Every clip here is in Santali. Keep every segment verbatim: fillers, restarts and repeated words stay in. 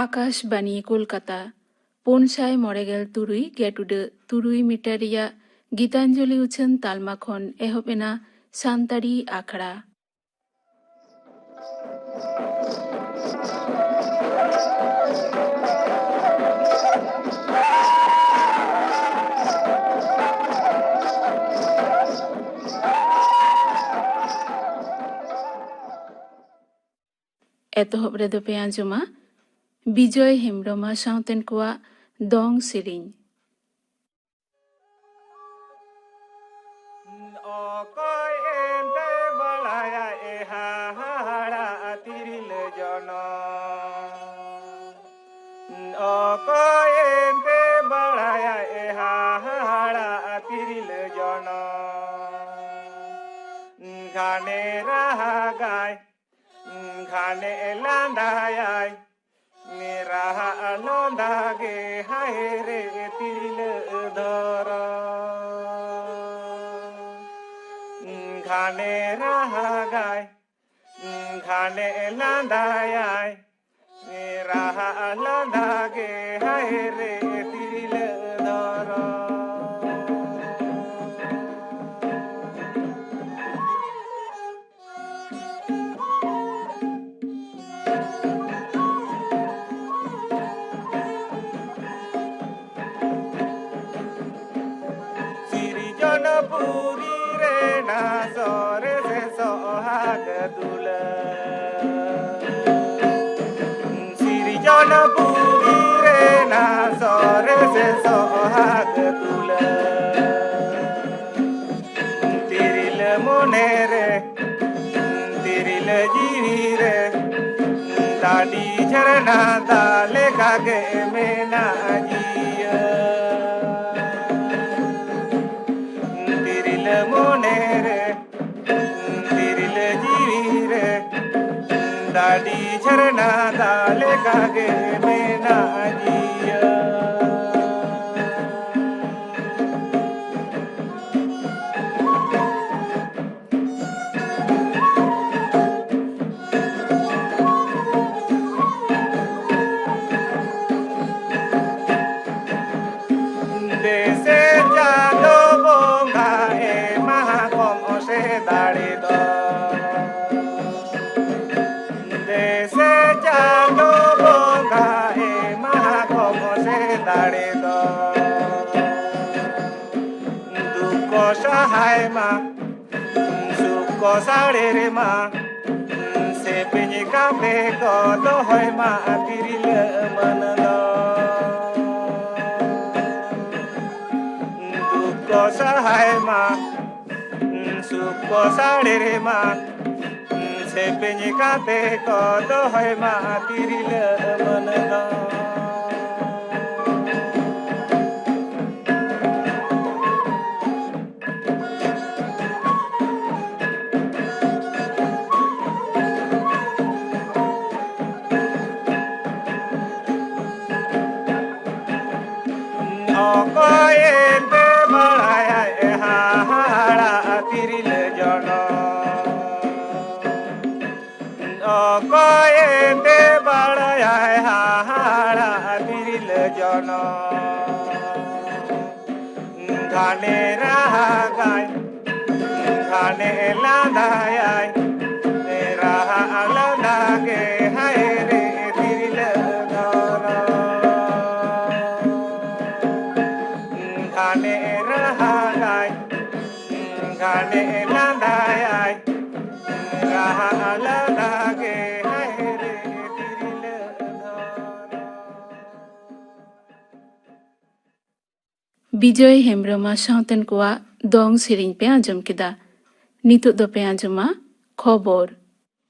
ᱟᱠᱟᱥᱵᱟᱱᱤ ᱠᱳᱞᱠᱟᱛᱟ, ᱯᱩᱱ ᱥᱟᱭ ᱢᱚᱬᱮ ᱜᱮᱞ ᱛᱩᱨᱩᱭ ᱜᱮᱴ ᱩᱰᱟᱹᱜ ᱛᱩᱨᱩᱭ ᱢᱤᱴᱟᱨ ᱨᱮᱭᱟᱜ ᱜᱤᱛᱟᱧᱡᱚᱞᱤ ᱩᱪᱷᱟᱹᱱ ᱛᱟᱞᱢᱟ ᱠᱷᱚᱱ ᱮᱦᱚᱵ ᱮᱱᱟ ᱥᱟᱱᱛᱟᱲᱤ ᱟᱠᱷᱲᱟ᱾ ᱮᱛᱚᱦᱚᱵ ᱨᱮᱫᱚ ᱯᱮ ᱟᱸᱡᱚᱢᱟ ᱵᱤᱡᱚᱭ ᱦᱮᱢᱵᱽᱨᱚᱢ ᱟᱨ ᱥᱟᱶᱛᱮᱱ ᱠᱚᱣᱟᱜ ᱫᱚᱝ ᱥᱮᱨᱮᱧ᱾ ᱚᱠᱚᱭ ᱮᱱᱛᱮ ᱵᱟᱲᱟᱭᱟ ᱮ ᱦᱟᱦᱟᱲᱟ ᱛᱤᱨᱤᱞ ᱡᱚᱱᱚᱢ? ᱚᱠᱚᱭ ᱮᱱᱛᱮ ᱵᱟᱲᱟᱭᱟ ᱮ ᱦᱟᱦᱟᱲᱟ ᱛᱤᱨᱤᱞ ᱡᱚᱱᱚᱢ? ᱜᱷᱟᱱᱮ ᱨᱟᱦᱟᱜᱟᱭ, ᱜᱷᱟᱱᱮ ᱞᱟᱸᱫᱟᱭᱟᱭ, ᱨᱟᱦᱟ ᱞᱟᱸᱫᱟ ᱜᱮ ᱦᱟᱭ ᱨᱮ ᱛᱤᱨᱞᱟᱹ ᱫᱷᱚᱨᱚᱢ᱾ ᱜᱷᱟᱱᱮ ᱨᱟᱦᱟᱜᱟᱭ, ᱜᱷᱟᱱᱮ ᱞᱟᱸᱫᱟᱭᱟᱭ, ᱨᱟᱦᱟ ᱞᱟᱸᱫᱟ ᱜᱮ ᱦᱟᱭ ᱨᱮ ᱛᱤᱨᱞᱟᱹ ᱫᱷᱚᱨᱚᱢ᱾ ᱥᱤᱨᱡᱚᱱ ᱯᱩᱨᱤ ᱨᱮᱱᱟᱜ ᱥᱚᱨᱮᱥ ᱥᱚᱦᱟᱜ ᱫᱩᱞᱟᱹᱲ᱾ ᱥᱤᱨᱡᱚᱱ ᱯᱩᱨᱤ ᱨᱮᱱᱟᱜ ᱥᱚᱨᱮᱥ ᱥᱚᱦᱟᱜ ᱫᱩᱞᱟᱹᱲ᱾ ᱛᱤᱨᱤᱞ ᱢᱚᱱᱮ ᱨᱮ, ᱛᱤᱨᱤᱞ ᱡᱤᱣᱤ ᱨᱮ, ᱰᱟᱹᱰᱤ ᱡᱷᱟᱨᱱᱟ ᱫᱟᱜ ᱞᱮᱠᱟ ᱜᱮ ᱢᱮᱱᱟᱜ ᱡᱤᱭᱚᱱ᱾ ᱛᱤᱨᱤᱞ ᱢᱚᱱᱮ ᱨᱮ, ᱛᱤᱨᱤᱞ ᱡᱤᱣᱤ ᱨᱮ, ᱰᱟᱹᱰᱤ ᱡᱷᱟᱨᱱᱟ ᱫᱟᱜ ᱞᱮᱠᱟ ᱜᱮ ᱢᱮᱱᱟᱜ ᱡᱤᱭᱚᱱ᱾ ᱢᱟ, ᱥᱩᱠ ᱠᱚ ᱥᱟᱲᱮ ᱨᱮᱢᱟ, ᱥᱮᱯᱮᱧ ᱠᱟᱛᱮ ᱠᱚ ᱫᱚᱦᱚᱭ ᱢᱟ ᱛᱤᱨᱞᱟᱹ ᱢᱟᱹᱱ ᱫᱚ᱾ ᱫᱩᱠ ᱠᱚ ᱥᱟᱦᱟᱭ ᱢᱟ, ᱥᱩᱠ ᱠᱚ ᱥᱟᱲᱮ ᱨᱮᱢᱟ, ᱥᱮᱯᱮᱧ ᱠᱟᱛᱮ ᱠᱚ ᱫᱚᱦᱚᱭ ᱢᱟ ᱛᱤᱨᱞᱟᱹ ᱢᱟᱹᱱ ᱫᱚ᱾ ᱚᱠᱚᱭ ᱮᱱᱛᱮ ᱵᱟᱲᱟᱭᱟᱭ ᱦᱟᱦᱟᱲᱟ ᱛᱤᱨᱞᱟᱹ ᱡᱚᱱᱚᱢ? ᱚᱠᱚᱭ ᱮᱱᱛᱮ ᱵᱟᱲᱟᱭᱟᱭ ᱦᱟᱦᱟᱲᱟ ᱛᱤᱨᱞᱟᱹ ᱡᱚᱱᱚᱢ? ᱜᱷᱟᱱᱮ ᱨᱟᱦᱟᱜᱟᱭ, ᱜᱷᱟᱱᱮ ᱞᱟᱸᱫᱟᱭᱟᱭ, ᱨᱟᱦᱟ ᱞᱟᱸᱫᱟ ᱜᱮ ᱦᱟᱭ ᱨᱮ ᱛᱤᱨᱞᱟᱹ ᱫᱷᱚᱨᱚᱢ᱾ ᱜᱷᱟᱱᱮ ᱨᱟᱦᱟᱜᱟᱭ, ᱜᱷᱟᱱᱮ ᱞᱟᱸᱫᱟᱭᱟᱭ, ᱨᱟᱦᱟ ᱞᱟᱸᱫᱟ ᱜᱮ ᱦᱟᱭ ᱨᱮ ᱛᱤᱨᱞᱟᱹ ᱫᱷᱚᱨᱚᱢ᱾ ᱵᱤᱡᱚᱭ ᱦᱮᱢᱵᱽᱨᱚᱢ ᱟᱨ ᱥᱟᱶᱛᱮᱱ ᱠᱚᱣᱟᱜ ᱫᱚᱝ ᱥᱮᱨᱮᱧ ᱯᱮ ᱟᱸᱡᱚᱢ ᱠᱮᱫᱟ᱾ ᱱᱤᱛᱚᱜ ᱫᱚᱯᱮ ᱟᱸᱡᱚᱢᱟ ᱠᱷᱚᱵᱚᱨ᱾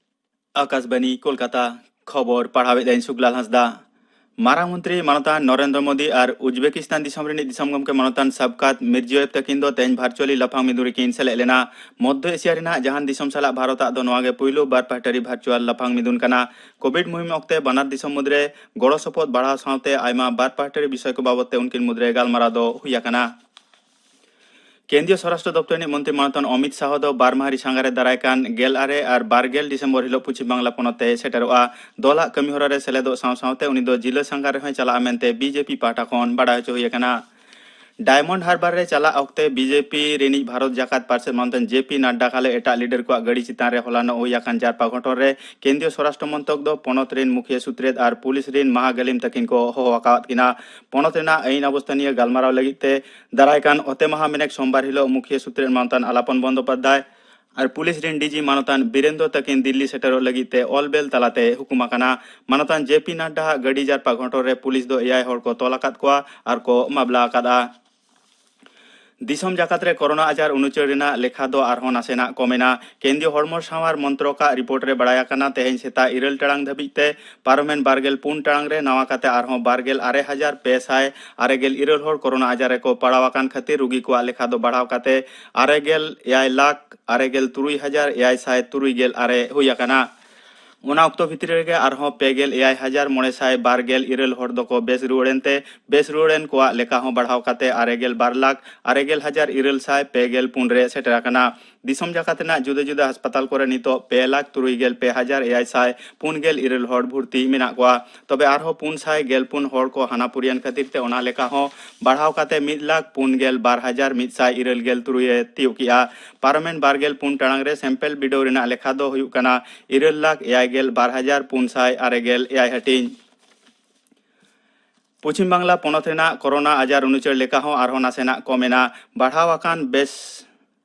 ᱟᱠᱟᱥᱵᱟᱱᱤ ᱠᱳᱞᱠᱟᱛᱟ, ᱠᱷᱚᱵᱚᱨ ᱯᱟᱲᱦᱟᱣᱮᱫᱟᱹᱧ ᱥᱩᱠᱞᱟᱞ ᱦᱟᱸᱥᱫᱟ᱾ ᱢᱟᱨᱟᱝ ᱢᱚᱱᱛᱨᱤ ᱢᱟᱱᱚᱛᱟᱱ ᱱᱚᱨᱮᱱᱫᱨᱚ ᱢᱳᱫᱤ ᱟᱨ ᱩᱡᱵᱮᱠᱤᱥᱛᱟᱱ ᱫᱤᱥᱚᱢ ᱨᱤᱱᱤᱡ ᱫᱤᱥᱚᱢ ᱜᱚᱢᱠᱮ ᱢᱟᱱᱚᱛᱟᱱ ᱥᱟᱵᱠᱟᱛ ᱢᱤᱨᱡᱤᱭᱚᱭᱮᱵ ᱛᱟᱹᱠᱤᱱ ᱫᱚ ᱛᱮᱦᱮᱧ ᱵᱷᱟᱨᱪᱩᱣᱟᱞᱤ ᱞᱟᱯᱷᱟᱝ ᱢᱤᱫᱩᱱ ᱨᱮᱠᱤᱱ ᱥᱮᱞᱮᱫ ᱞᱮᱱᱟ᱾ ᱢᱚᱫᱷᱭᱚ ᱮᱥᱤᱭᱟ ᱨᱮᱱᱟᱜ ᱡᱟᱦᱟᱱ ᱫᱤᱥᱚᱢ ᱥᱟᱞᱟᱜ ᱵᱷᱟᱨᱚᱛᱟᱜ ᱫᱚ ᱱᱚᱣᱟ ᱜᱮ ᱯᱩᱭᱞᱩ ᱵᱟᱨ ᱯᱟᱦᱴᱟᱨᱤ ᱵᱷᱟᱨᱪᱩᱣᱟᱞ ᱞᱟᱯᱷᱟᱝ ᱢᱤᱫᱩᱱ ᱠᱟᱱᱟ᱾ ᱠᱳᱵᱷᱤᱰ ᱢᱩᱦᱤᱢ ᱚᱠᱛᱮ ᱵᱟᱱᱟᱨ ᱫᱤᱥᱚᱢ ᱢᱩᱫᱽᱨᱮ ᱜᱚᱲᱚ ᱥᱚᱯᱚᱦᱚᱫ ᱵᱟᱲᱦᱟᱣ ᱥᱟᱶᱛᱮ ᱟᱭᱢᱟ ᱵᱟᱨ ᱯᱟᱦᱴᱟᱨᱤ ᱵᱤᱥᱚᱭ ᱠᱚ ᱵᱟᱵᱚᱛ ᱛᱮ ᱩᱱᱠᱤᱱ ᱢᱩᱫᱽᱨᱮ ᱜᱟᱞᱢᱟᱨᱟᱣ ᱫᱚ ᱦᱩᱭ ᱟᱠᱟᱱᱟ᱾ ᱠᱮᱱᱫᱨᱤᱭᱚ ᱥᱚᱨᱟᱥᱴᱨᱚ ᱫᱚᱯᱛᱚᱨ ᱨᱤᱱᱤᱡ ᱢᱚᱱᱛᱨᱤ ᱢᱟᱱᱚᱛᱟᱱ ᱚᱢᱤᱛ ᱥᱟᱦᱚ ᱫᱚ ᱵᱟᱨ ᱢᱟᱦᱟ ᱨᱤ ᱥᱟᱸᱜᱷᱟᱨ ᱨᱮ ᱫᱟᱨᱟᱭ ᱠᱟᱱ ᱜᱮᱞ ᱟᱨᱮ ᱟᱨ ᱵᱟᱨ ᱜᱮᱞ ᱰᱤᱥᱮᱢᱵᱚᱨ ᱦᱤᱞᱚᱜ ᱯᱚᱪᱷᱤᱢ ᱵᱟᱝᱞᱟ ᱯᱚᱱᱚᱛ ᱛᱮ ᱥᱮᱴᱮᱨᱚᱜᱼᱟ᱾ ᱫᱚᱞᱟᱜ ᱠᱟᱹᱢᱤ ᱦᱚᱨᱟ ᱨᱮ ᱥᱮᱞᱮᱫᱚᱜ ᱥᱟᱶ ᱥᱟᱶᱛᱮ ᱩᱱᱤ ᱫᱚ ᱡᱤᱞᱟᱹ ᱥᱟᱸᱜᱷᱟᱨ ᱨᱮᱦᱚᱸᱭ ᱪᱟᱞᱟᱜᱼᱟ ᱢᱮᱱᱛᱮ ᱵᱤᱡᱮᱯᱤ ᱯᱟᱦᱴᱟ ᱠᱷᱚᱱ ᱵᱟᱰᱟᱭ ᱦᱚᱪᱚ ᱦᱩᱭ ᱟᱠᱟᱱᱟ᱾ ᱰᱟᱭᱢᱚᱱᱰ ᱦᱟᱨᱵᱟᱨ ᱨᱮ ᱪᱟᱞᱟᱜ ᱚᱠᱛᱮ ᱵᱤᱡᱮᱯᱤ ᱨᱤᱱᱤᱡ ᱵᱷᱟᱨᱚᱛ ᱡᱟᱠᱟᱛ ᱯᱟᱨᱥᱮᱛ ᱢᱟᱱᱚᱛᱟᱱ ᱡᱮ ᱯᱤ ᱱᱟᱰᱰᱟ ᱠᱷᱟᱞᱮ ᱮᱴᱟᱜ ᱞᱤᱰᱟᱨ ᱠᱚᱣᱟᱜ ᱜᱟᱹᱰᱤ ᱪᱮᱛᱟᱱ ᱨᱮ ᱦᱚᱞᱟᱱᱚᱜ ᱦᱩᱭ ᱟᱠᱟᱱ ᱡᱟᱨᱯᱟ ᱜᱷᱚᱴᱚᱱ ᱨᱮ ᱠᱮᱱᱫᱨᱤᱭᱚ ᱥᱚᱨᱟᱥᱴᱨᱚ ᱢᱚᱱᱛᱨᱚᱠ ᱫᱚ ᱯᱚᱱᱚᱛ ᱨᱤᱱ ᱢᱩᱠᱷᱤᱭᱟᱹ ᱥᱩᱛᱨᱮᱛ ᱟᱨ ᱯᱩᱞᱤᱥ ᱨᱤᱱ ᱢᱟᱦᱟ ᱜᱟᱹᱞᱤᱢ ᱛᱟᱹᱠᱤᱱ ᱠᱚ ᱦᱚᱦᱚ ᱟᱠᱟᱣᱟᱫ ᱠᱤᱱᱟ᱾ ᱯᱚᱱᱚᱛ ᱨᱮᱱᱟᱜ ᱟᱹᱭᱤᱱ ᱚᱵᱚᱥᱛᱷᱟ ᱱᱤᱭᱟᱹ ᱜᱟᱞᱢᱟᱨᱟᱣ ᱞᱟᱹᱜᱤᱫ ᱛᱮ ᱫᱟᱨᱟᱭ ᱠᱟᱱ ᱚᱛᱮ ᱢᱟᱦᱟ ᱢᱮᱱᱮᱠ ᱥᱳᱢᱵᱟᱨ ᱦᱤᱞᱚᱜ ᱢᱩᱠᱷᱤᱭᱟᱹ ᱥᱩᱛᱨᱮᱛ ᱢᱟᱱᱚᱛᱟᱱ ᱟᱞᱟᱯᱚᱱ ᱵᱚᱱᱫᱚᱯᱟᱫᱽᱫᱷᱟᱭ ᱟᱨ ᱯᱩᱞᱤᱥ ᱨᱤᱱ ᱰᱤᱡᱤ ᱢᱟᱱᱚᱛᱟᱱ ᱵᱤᱨᱮᱱᱫᱨᱚ ᱛᱟᱹᱠᱤᱱ ᱫᱤᱞᱞᱤ ᱥᱮᱴᱮᱨᱚᱜ ᱞᱟᱹᱜᱤᱫ ᱛᱮ ᱚᱞ ᱵᱮᱞ ᱛᱟᱞᱟᱛᱮ ᱦᱩᱠᱩᱢ ᱟᱠᱟᱱᱟ᱾ ᱢᱟᱱᱚᱛᱟᱱ ᱡᱮ ᱯᱤ ᱱᱟᱰᱰᱟ ᱟᱜ ᱜᱟᱹᱰᱤ ᱡᱟᱨᱯᱟ ᱜᱷᱚᱴᱚᱱ ᱨᱮ ᱯᱩᱞᱤᱥ ᱫᱚ ᱮᱭᱟᱭ ᱦᱚᱲ ᱠᱚ ᱛᱚᱞ ᱟᱠᱟᱫ ᱠᱚᱣᱟ ᱟᱨ ᱠᱚ ᱢᱟᱢᱞᱟ ᱟᱠᱟᱫᱼᱟ᱾ ᱫᱤᱥᱚᱢ ᱡᱟᱠᱟᱛ ᱨᱮ ᱠᱳᱨᱳᱱᱟ ᱟᱡᱟᱨ ᱩᱱᱩᱪᱟᱹᱲ ᱨᱮᱱᱟᱜ ᱞᱮᱠᱷᱟ ᱫᱚ ᱟᱨᱦᱚᱸ ᱱᱟᱥᱮᱱᱟᱜ ᱠᱚᱢ ᱮᱱᱟ᱾ ᱠᱮᱱᱫᱨᱤᱭᱚ ᱦᱚᱲᱢᱚ ᱥᱟᱶᱟᱨ ᱢᱚᱱᱛᱨᱚᱠ ᱟᱜ ᱨᱤᱯᱳᱨᱴ ᱨᱮ ᱵᱟᱲᱟᱭ ᱟᱠᱟᱱᱟ, ᱛᱮᱦᱮᱧ ᱥᱮᱛᱟᱜ ᱤᱨᱟᱹᱞ ᱴᱟᱲᱟᱝ ᱫᱷᱟᱹᱵᱤᱡ ᱛᱮ ᱯᱟᱨᱚᱢᱮᱱ ᱵᱟᱨᱜᱮᱞ ᱯᱩᱱ ᱴᱟᱲᱟᱝ ᱨᱮ ᱱᱟᱣᱟ ᱠᱟᱛᱮ ᱟᱨᱦᱚᱸ ᱵᱟᱨᱜᱮᱞ ᱟᱨᱮ ᱦᱟᱡᱟᱨ ᱯᱮ ᱥᱟᱭ ᱟᱨᱮ ᱜᱮᱞ ᱤᱨᱟᱹᱞ ᱦᱚᱲ ᱠᱳᱨᱳᱱᱟ ᱟᱡᱟᱨ ᱨᱮᱠᱚ ᱯᱟᱲᱟᱣ ᱟᱠᱟᱱ ᱠᱷᱟᱹᱛᱤᱨ ᱨᱩᱜᱤ ᱠᱚᱣᱟᱜ ᱞᱮᱠᱷᱟ ᱫᱚ ᱵᱟᱲᱦᱟᱣ ᱠᱟᱛᱮ ᱟᱨᱮ ᱜᱮᱞ ᱮᱭᱟᱭ ᱞᱟᱠᱷ ᱟᱨᱮ ᱜᱮᱞ ᱛᱩᱨᱩᱭ ᱦᱟᱡᱟᱨ ᱮᱭᱟᱭ ᱥᱟᱭ ᱛᱩᱨᱩᱭ ᱜᱮᱞ ᱟᱨᱮ ᱦᱩᱭ ᱟᱠᱟᱱᱟ᱾ ᱚᱱᱟ ᱚᱠᱛᱚ ᱵᱷᱤᱛᱨᱤ ᱨᱮᱜᱮ ᱟᱨᱦᱚᱸ ᱯᱮ ᱜᱮᱞ ᱮᱭᱟᱭ ᱦᱟᱡᱟᱨ ᱢᱚᱬᱮ ᱥᱟᱭ ᱵᱟᱨ ᱜᱮᱞ ᱤᱨᱟᱹᱞ ᱦᱚᱲ ᱫᱚᱠᱚ ᱵᱮᱥ ᱨᱩᱣᱟᱹᱲ ᱮᱱᱛᱮ, ᱵᱮᱥ ᱨᱩᱣᱟᱹᱲ ᱮᱱ ᱠᱚᱣᱟᱜ ᱞᱮᱠᱷᱟ ᱦᱚᱸ ᱵᱟᱲᱦᱟᱣ ᱠᱟᱛᱮ ᱟᱨᱮ ᱜᱮᱞ ᱵᱟᱨ ᱞᱟᱠᱷ ᱟᱨᱮ ᱜᱮᱞ ᱦᱟᱡᱟᱨ ᱤᱨᱟᱹᱞ ᱥᱟᱭ ᱯᱮ ᱜᱮᱞ ᱯᱩᱱ ᱨᱮ ᱥᱮᱴᱮᱨ ᱟᱠᱟᱱᱟ᱾ ᱫᱤᱥᱚᱢ ᱡᱟᱠᱟᱛ ᱨᱮᱱᱟᱜ ᱡᱩᱫᱟᱹ ᱡᱩᱫᱟᱹ ᱦᱟᱥᱯᱟᱛᱟᱞ ᱠᱚᱨᱮ ᱱᱤᱛᱚᱜ ᱯᱮ ᱞᱟᱠᱷ ᱛᱩᱨᱩᱭ ᱜᱮᱞ ᱯᱮ ᱦᱟᱡᱟᱨ ᱮᱭᱟᱭ ᱥᱟᱭ ᱯᱩᱱ ᱜᱮᱞ ᱤᱨᱟᱹᱞ ᱦᱚᱲ ᱵᱷᱩᱨᱛᱤ ᱢᱮᱱᱟᱜ ᱠᱚᱣᱟ᱾ ᱛᱚᱵᱮ ᱟᱨᱦᱚᱸ ᱯᱩᱱ ᱥᱟᱭ ᱜᱮᱞ ᱯᱩᱱ ᱦᱚᱲ ᱠᱚ ᱦᱟᱱᱟ ᱯᱩᱨᱤᱭᱟᱱ ᱠᱷᱟᱹᱛᱤᱨ ᱛᱮ ᱚᱱᱟ ᱞᱮᱠᱷᱟ ᱦᱚᱸ ᱵᱟᱲᱦᱟᱣ ᱠᱟᱛᱮ ᱢᱤᱫ ᱞᱟᱠᱷ ᱯᱩᱱ ᱜᱮᱞ ᱵᱟᱨ ᱦᱟᱡᱟᱨ ᱢᱤᱫ ᱥᱟᱭ ᱤᱨᱟᱹᱞ ᱜᱮᱞ ᱛᱩᱨᱩᱭ ᱮ ᱛᱤᱭᱳᱜ ᱠᱮᱜᱼᱟ᱾ ᱯᱟᱨᱚᱢᱮᱱ ᱵᱟᱨ ᱜᱮᱞ ᱯᱩᱱ ᱴᱟᱲᱟᱝ ᱨᱮ ᱥᱮᱢᱯᱮᱞ ᱵᱤᱰᱟᱹᱣ ᱨᱮᱱᱟᱜ ᱞᱮᱠᱷᱟ ᱫᱚ ᱦᱩᱭᱩᱜ ᱠᱟᱱᱟ ᱤᱨᱟᱹᱞ ᱞᱟᱠᱷ ᱮᱭᱟᱭ ᱜᱮᱞ ᱵᱟᱨ ᱦᱟᱡᱟᱨ ᱯᱩᱱ ᱥᱟᱭ ᱟᱨᱮ ᱜᱮᱞ ᱮᱭᱟᱭ ᱦᱟᱹᱴᱤᱧ᱾ ᱯᱚᱪᱷᱤᱢ ᱵᱟᱝᱞᱟ ᱯᱚᱱᱚᱛ ᱨᱮᱱᱟᱜ ᱠᱳᱨᱳᱱᱟ ᱟᱡᱟᱨ ᱩᱱᱩᱪᱟᱹᱲ ᱞᱮᱠᱟ ᱦᱚᱸ ᱟᱨᱦᱚᱸ ᱱᱟᱥᱮᱱᱟᱜ ᱠᱚᱢ ᱮᱱᱟ᱾ ᱵᱟᱲᱦᱟᱣ ᱟᱠᱟᱱ ᱵᱮᱥ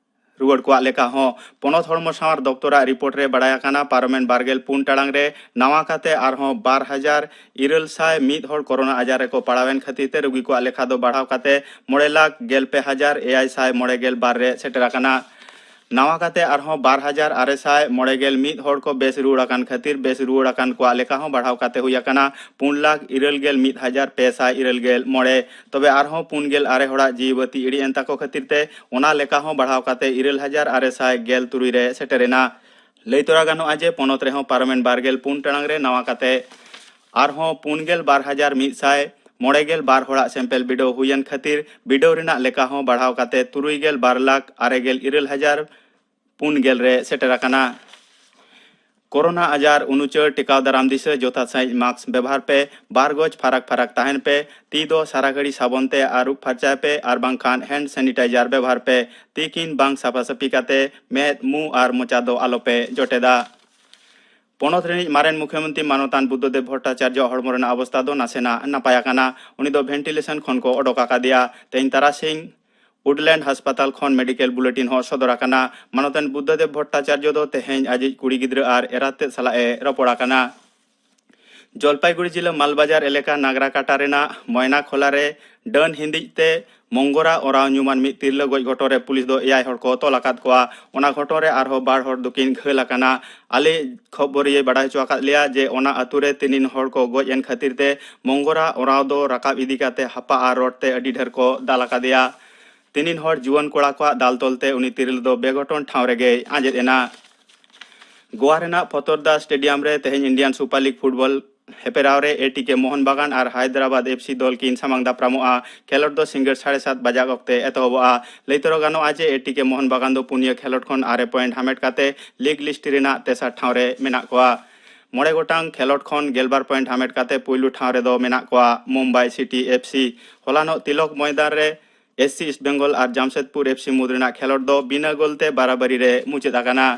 ᱨᱩᱣᱟᱹᱲ ᱠᱚᱣᱟᱜ ᱞᱮᱠᱟ ᱦᱚᱸ ᱯᱚᱱᱚᱛ ᱦᱚᱲᱢᱚ ᱥᱟᱶᱟᱨ ᱫᱚᱯᱛᱚᱨᱟᱜ ᱨᱤᱯᱳᱨᱴ ᱨᱮ ᱵᱟᱲᱟᱭ ᱟᱠᱟᱱᱟ, ᱯᱟᱨᱚᱢᱮᱱ ᱵᱟᱨ ᱜᱮᱞ ᱯᱩᱱ ᱴᱟᱲᱟᱝ ᱨᱮ ᱱᱟᱣᱟ ᱠᱟᱛᱮ ᱟᱨᱦᱚᱸ ᱵᱟᱨ ᱦᱟᱡᱟᱨ ᱤᱨᱟᱹᱞ ᱥᱟᱭ ᱢᱤᱫ ᱦᱚᱲ ᱠᱳᱨᱳᱱᱟ ᱟᱡᱟᱨ ᱨᱮᱠᱚ ᱯᱟᱲᱟᱣᱮᱱ ᱠᱷᱟᱹᱛᱤᱨ ᱛᱮ ᱨᱩᱜᱤ ᱠᱚᱣᱟᱜ ᱞᱮᱠᱷᱟ ᱫᱚ ᱵᱟᱲᱦᱟᱣ ᱠᱟᱛᱮ ᱢᱚᱬᱮ ᱞᱟᱠᱷ ᱜᱮᱞ ᱯᱮ ᱦᱟᱡᱟᱨ ᱮᱭᱟᱭ ᱥᱟᱭ ᱢᱚᱬᱮ ᱜᱮᱞ ᱵᱟᱨ ᱨᱮ ᱥᱮᱴᱮᱨ ᱟᱠᱟᱱᱟ᱾ ᱱᱟᱣᱟ ᱠᱟᱛᱮ ᱟᱨᱦᱚᱸ ᱵᱟᱨ ᱦᱟᱡᱟᱨ ᱟᱨᱮ ᱥᱟᱭ ᱢᱚᱬᱮ ᱜᱮᱞ ᱢᱤᱫ ᱦᱚᱲ ᱠᱚ ᱵᱮᱥ ᱨᱩᱣᱟᱹᱲ ᱟᱠᱟᱱ ᱠᱷᱟᱹᱛᱤᱨ ᱵᱮᱥ ᱨᱩᱣᱟᱹᱲ ᱟᱠᱟᱱ ᱠᱚᱣᱟᱜ ᱞᱮᱠᱷᱟ ᱦᱚᱸ ᱵᱟᱲᱦᱟᱣ ᱠᱟᱛᱮ ᱦᱩᱭ ᱟᱠᱟᱱᱟ ᱯᱩᱱ ᱞᱟᱠᱷ ᱤᱨᱟᱹᱞ ᱜᱮᱞ ᱢᱤᱫ ᱦᱟᱡᱟᱨ ᱯᱮ ᱥᱟᱭ ᱤᱨᱟᱹᱞ ᱜᱮᱞ ᱢᱚᱬᱮ᱾ ᱛᱚᱵᱮ ᱟᱨᱦᱚᱸ ᱯᱩᱱ ᱜᱮᱞ ᱟᱨᱮ ᱦᱚᱲᱟᱜ ᱡᱤᱣᱤ ᱵᱟᱹᱛᱤ ᱤᱲᱤᱡ ᱮᱱ ᱛᱟᱠᱚ ᱠᱷᱟᱹᱛᱤᱨ ᱛᱮ ᱚᱱᱟ ᱞᱮᱠᱷᱟ ᱦᱚᱸ ᱵᱟᱲᱦᱟᱣ ᱠᱟᱛᱮ ᱤᱨᱟᱹᱞ ᱦᱟᱡᱟᱨ ᱟᱨᱮ ᱥᱟᱭ ᱜᱮᱞ ᱛᱩᱨᱩᱭ ᱨᱮ ᱥᱮᱴᱮᱨ ᱮᱱᱟ᱾ ᱞᱟᱹᱭ ᱛᱚᱨᱟ ᱜᱟᱱᱚᱜᱼᱟ ᱡᱮ ᱯᱚᱱᱚᱛ ᱨᱮᱦᱚᱸ ᱯᱟᱨᱚᱢᱮᱱ ᱵᱟᱨ ᱜᱮᱞ ᱯᱩᱱ ᱴᱟᱲᱟᱝ ᱨᱮ ᱱᱟᱣᱟ ᱠᱟᱛᱮ ᱟᱨᱦᱚᱸ ᱯᱩᱱ ᱜᱮᱞ ᱵᱟᱨ ᱦᱟᱡᱟᱨ ᱢᱤᱫ ᱥᱟᱭ ᱢᱚᱬᱮ ᱜᱮᱞ ᱵᱟᱨ ᱦᱚᱲᱟᱜ ᱥᱮᱢᱯᱮᱞ ᱵᱤᱰᱟᱹᱣ ᱦᱩᱭᱮᱱ ᱠᱷᱟᱹᱛᱤᱨ ᱵᱤᱰᱟᱹᱣ ᱨᱮᱱᱟᱜ ᱞᱮᱠᱷᱟ ᱦᱚᱸ ᱵᱟᱲᱦᱟᱣ ᱠᱟᱛᱮ ᱛᱩᱨᱩᱭ ᱜᱮᱞ ᱵᱟᱨ ᱞᱟᱠᱷ ᱟᱨᱮ ᱜᱮᱞ ᱤᱨᱟᱹᱞ ᱦᱟᱡᱟᱨ ᱯᱩᱱ ᱜᱮᱞ ᱨᱮ ᱥᱮᱴᱮᱨ ᱟᱠᱟᱱᱟ᱾ ᱠᱳᱨᱳᱱᱟ ᱟᱡᱟᱨ ᱩᱱᱩᱪᱟᱹᱨ ᱴᱮᱠᱟᱣ ᱫᱟᱨᱟᱢ ᱫᱤᱥᱟᱹ ᱡᱚᱛᱷᱟᱛ ᱥᱟᱺᱦᱤᱡ ᱢᱟᱥᱠ ᱵᱮᱵᱚᱦᱟᱨ ᱯᱮ, ᱵᱟᱨ ᱜᱚᱡ ᱯᱷᱟᱨᱟᱠ ᱯᱷᱟᱨᱟᱠ ᱛᱟᱦᱮᱱ ᱯᱮ, ᱛᱤ ᱫᱚ ᱥᱟᱨᱟ ᱜᱷᱟᱹᱲᱤ ᱥᱟᱵᱚᱱ ᱛᱮ ᱟᱹᱨᱩᱵ ᱯᱷᱟᱨᱪᱟᱭ ᱯᱮ ᱟᱨ ᱵᱟᱝᱠᱷᱟᱱ ᱦᱮᱱᱰ ᱥᱮᱱᱤᱴᱟᱭᱡᱟᱨ ᱵᱮᱵᱚᱦᱟᱨ ᱯᱮ᱾ ᱛᱤᱠᱤᱱ ᱵᱟᱝ ᱥᱟᱯᱷᱟ ᱥᱟᱹᱯᱷᱤ ᱠᱟᱛᱮ ᱢᱮᱫ, ᱢᱩ ᱟᱨ ᱢᱚᱪᱟ ᱫᱚ ᱟᱞᱚᱯᱮ ᱡᱚᱴᱮᱫᱟ᱾ ᱯᱚᱱᱚᱛ ᱨᱤᱱᱤᱡ ᱢᱟᱨᱮᱱ ᱢᱩᱠᱷᱭᱚᱢᱚᱱᱛᱨᱤ ᱢᱟᱱᱚᱛᱟᱱ ᱵᱩᱫᱽᱫᱷᱚᱫᱮᱵ ᱵᱷᱚᱴᱴᱟᱪᱟᱨᱡᱚ ᱟᱜ ᱦᱚᱲᱢᱚ ᱨᱮᱱᱟᱜ ᱚᱵᱚᱥᱛᱟ ᱫᱚ ᱱᱟᱥᱮᱱᱟᱜ ᱱᱟᱯᱟᱭ ᱟᱠᱟᱱᱟ᱾ ᱩᱱᱤ ᱫᱚ ᱵᱷᱮᱱᱴᱤᱞᱮᱥᱚᱱ ᱠᱷᱚᱱ ᱠᱚ ᱚᱰᱚᱠ ᱟᱠᱟᱫᱮᱭᱟ᱾ ᱛᱮᱦᱮᱧ ᱛᱟᱨᱟᱥᱤᱧ ᱩᱰᱞᱮᱱᱰ ᱦᱟᱥᱯᱟᱛᱟᱞ ᱠᱷᱚᱱ ᱢᱮᱰᱤᱠᱮᱞ ᱵᱩᱞᱮᱴᱤᱱ ᱦᱚᱸ ᱥᱚᱫᱚᱨ ᱟᱠᱟᱱᱟ᱾ ᱢᱟᱱᱚᱛᱟᱱ ᱵᱩᱫᱽᱫᱷᱚᱫᱮᱵ ᱵᱷᱚᱴᱴᱟᱪᱟᱨᱡᱚ ᱫᱚ ᱛᱮᱦᱮᱧ ᱟᱡᱤᱡ ᱠᱩᱲᱤ ᱜᱤᱫᱽᱨᱟᱹ ᱟᱨ ᱮᱨᱟ ᱛᱮᱫ ᱥᱟᱞᱟᱜ ᱮ ᱨᱚᱯᱚᱲ ᱟᱠᱟᱱᱟ᱾ ᱡᱚᱞᱯᱟᱭᱜᱩᱲᱤ ᱡᱤᱞᱟᱹ ᱢᱟᱞᱵᱟᱡᱟᱨ ᱮᱞᱟᱠᱟ ᱱᱟᱜᱽᱨᱟ ᱠᱟᱴᱟ ᱨᱮᱱᱟᱜ ᱢᱚᱭᱱᱟ ᱠᱷᱚᱞᱟ ᱨᱮ ᱰᱟᱹᱱ ᱦᱤᱸᱫᱤᱡ ᱛᱮ ᱢᱚᱝᱜᱚᱨᱟ ᱚᱨᱟᱣ ᱧᱩᱢᱟᱱ ᱢᱤᱫ ᱛᱤᱨᱞᱟᱹ ᱜᱚᱡ ᱜᱷᱚᱴᱚᱱ ᱨᱮ ᱯᱩᱞᱤᱥ ᱫᱚ ᱮᱭᱟᱭ ᱦᱚᱲ ᱠᱚ ᱛᱚᱞ ᱟᱠᱟᱫ ᱠᱚᱣᱟ᱾ ᱚᱱᱟ ᱜᱷᱚᱴᱚᱱ ᱨᱮ ᱟᱨᱦᱚᱸ ᱵᱟᱨ ᱦᱚᱲ ᱫᱚᱠᱤᱱ ᱜᱷᱟᱹᱞ ᱟᱠᱟᱱᱟ᱾ ᱟᱞᱮ ᱠᱷᱚᱵᱚᱨᱤᱭᱟᱹᱭ ᱵᱟᱰᱟᱭ ᱦᱚᱪᱚ ᱟᱠᱟᱫ ᱞᱮᱭᱟ ᱡᱮ ᱚᱱᱟ ᱟᱹᱛᱩ ᱨᱮ ᱛᱤᱱᱤᱱ ᱦᱚᱲ ᱠᱚ ᱜᱚᱡ ᱮᱱ ᱠᱷᱟᱹᱛᱤᱨ ᱛᱮ ᱢᱚᱝᱜᱚᱨᱟ ᱚᱨᱟᱣ ᱫᱚ ᱨᱟᱠᱟᱵ ᱤᱫᱤ ᱠᱟᱛᱮ ᱦᱟᱯᱟ ᱟᱨ ᱨᱚᱰ ᱛᱮ ᱟᱹᱰᱤ ᱰᱷᱮᱨ ᱠᱚ ᱫᱟᱞ ᱟᱠᱟᱫᱮᱭᱟ᱾ ᱛᱤᱱᱤᱱ ᱦᱚᱲ ᱡᱩᱣᱟᱹᱱ ᱠᱚᱲᱟ ᱠᱚᱣᱟᱜ ᱫᱟᱞ ᱛᱚᱞ ᱛᱮ ᱩᱱᱤ ᱛᱤᱨᱞᱟᱹ ᱫᱚ ᱵᱮᱜᱷᱚᱴᱚᱱ ᱴᱷᱟᱶ ᱨᱮᱜᱮᱭ ᱟᱸᱡᱮᱫ ᱮᱱᱟ᱾ ᱜᱳᱣᱟ ᱨᱮᱱᱟᱜ ᱯᱷᱚᱛᱚᱨᱫᱟ ᱥᱴᱮᱰᱤᱭᱟᱢ ᱨᱮ ᱛᱮᱦᱮᱧ ᱤᱱᱰᱤᱭᱟᱱ ᱥᱩᱯᱟᱨ ᱞᱤᱜᱽ ᱯᱷᱩᱴᱵᱚᱞ ᱦᱮᱯᱮᱨᱟᱣ ᱨᱮ ᱮ ᱴᱤ ᱠᱮ ᱢᱳᱦᱚᱱ ᱵᱟᱜᱟᱱ ᱟᱨ ᱦᱟᱭᱫᱨᱟᱵᱟᱫ ᱮᱯᱷ ᱥᱤ ᱫᱚᱞ ᱠᱤᱱ ᱥᱟᱢᱟᱝ ᱫᱟᱯᱨᱟᱢᱚᱜᱼᱟ᱾ ᱠᱷᱮᱞᱚᱸᱰ ᱫᱚ ᱥᱤᱸᱜᱟᱹᱲ ᱥᱟᱲᱮ ᱥᱟᱛ ᱵᱟᱡᱟᱜ ᱚᱠᱛᱮ ᱮᱛᱚᱦᱚᱵᱚᱜᱼᱟ᱾ ᱞᱟᱹᱭ ᱛᱚᱨᱟ ᱜᱟᱱᱚᱜᱼᱟ ᱡᱮ ᱮ ᱴᱤ ᱠᱮ ᱢᱳᱦᱚᱱ ᱵᱟᱜᱟᱱ ᱫᱚ ᱯᱩᱱᱭᱟᱹ ᱠᱷᱮᱞᱚᱸᱰ ᱠᱷᱚᱱ ᱟᱨᱮ ᱯᱚᱭᱮᱱᱴ ᱦᱟᱢᱮᱴ ᱠᱟᱛᱮ ᱞᱤᱜᱽ ᱞᱤᱥᱴ ᱨᱮᱱᱟᱜ ᱛᱮᱥᱟᱨ ᱴᱷᱟᱶ ᱨᱮ ᱢᱮᱱᱟᱜ ᱠᱚᱣᱟ᱾ ᱢᱚᱬᱮ ᱜᱚᱴᱟᱝ ᱠᱷᱮᱞᱚᱸᱰ ᱠᱷᱚᱱ ᱜᱮᱞᱵᱟᱨ ᱯᱚᱭᱮᱱᱴ ᱦᱟᱢᱮᱴ ᱠᱟᱛᱮ ᱯᱩᱭᱞᱩ ᱴᱷᱟᱶ ᱨᱮᱫᱚ ᱢᱮᱱᱟᱜ ᱠᱚᱣᱟ ᱢᱩᱢᱵᱟᱭ ᱥᱤᱴᱤ ᱮᱯᱷ ᱥᱤ᱾ ᱦᱚᱞᱟᱱᱚᱜ ᱛᱤᱞᱚᱠ ᱢᱚᱭᱫᱟᱱ ᱨᱮ ᱮᱥ ᱥᱤ ᱤᱥᱴ ᱵᱮᱝᱜᱚᱞ ᱟᱨ ᱡᱟᱢᱥᱮᱫᱽᱯᱩᱨ ᱮᱯᱷ ᱥᱤ ᱢᱩᱫᱽ ᱨᱮᱱᱟᱜ ᱠᱷᱮᱞᱚᱸᱰ ᱫᱚ ᱵᱤᱱᱟᱹ ᱜᱳᱞ ᱛᱮ ᱵᱟᱨᱟᱵᱟᱨᱤ ᱨᱮ ᱢᱩᱪᱟᱹᱫ ᱟᱠᱟᱱᱟ᱾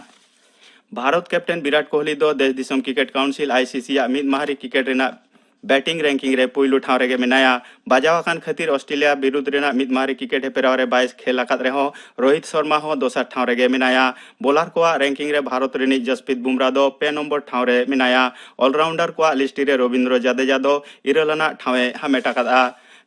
ᱵᱷᱟᱨᱚᱛ ᱠᱮᱯᱴᱮᱱ ᱵᱤᱨᱟᱴ ᱠᱳᱦᱞᱤ ᱫᱚ ᱫᱮᱥ ᱫᱤᱥᱚᱢ ᱠᱨᱤᱠᱮᱴ ᱠᱟᱣᱩᱱᱥᱤᱞ, ᱟᱭ ᱥᱤ ᱥᱤ, ᱟᱜ ᱢᱤᱫ ᱢᱟᱦᱟᱨᱤ ᱠᱨᱤᱠᱮᱴ ᱨᱮᱱᱟᱜ ᱵᱮᱴᱤᱝ ᱨᱮᱝᱠᱤᱝ ᱨᱮ ᱯᱩᱭᱞᱩ ᱴᱷᱟᱶ ᱨᱮᱜᱮ ᱢᱮᱱᱟᱭᱟ᱾ ᱵᱟᱡᱟᱣ ᱟᱠᱟᱱ ᱠᱷᱟᱹᱛᱤᱨ ᱚᱥᱴᱨᱮᱞᱤᱭᱟ ᱵᱤᱨᱩᱫᱷ ᱨᱮᱱᱟᱜ ᱢᱤᱫ ᱢᱟᱦᱟᱨᱤ ᱠᱨᱤᱠᱮᱴ ᱦᱮᱯᱮᱨᱟᱣ ᱨᱮ ᱵᱟᱭ ᱠᱷᱮᱞ ᱟᱠᱟᱫ ᱨᱮᱦᱚᱸ ᱨᱳᱦᱤᱛ ᱥᱚᱨᱢᱟ ᱦᱚᱸ ᱫᱚᱥᱟᱨ ᱴᱷᱟᱶ ᱨᱮᱜᱮ ᱢᱮᱱᱟᱭᱟ᱾ ᱵᱚᱞᱟᱨ ᱠᱚᱣᱟᱜ ᱨᱮᱝᱠᱤᱝ ᱨᱮ ᱵᱷᱟᱨᱚᱛ ᱨᱤᱱᱤᱡ ᱡᱚᱥᱯᱤᱛ ᱵᱩᱢᱨᱟ ᱫᱚ ᱯᱮ ᱱᱚᱢᱵᱚᱨ ᱴᱷᱟᱶ ᱨᱮ ᱢᱮᱱᱟᱭᱟ᱾ ᱚᱞᱨᱟᱣᱩᱱᱰᱟᱨ ᱠᱚᱣᱟᱜ ᱞᱤᱥᱴ ᱨᱮ ᱨᱚᱵᱤᱱᱫᱨᱚ ᱡᱟᱫᱮᱡᱟ ᱫᱚ ᱤᱨᱟᱹᱞ ᱟᱱᱟᱜ ᱴᱷᱟᱶ ᱮ ᱦᱟᱢᱮᱴ ᱟᱠᱟᱫᱼᱟ᱾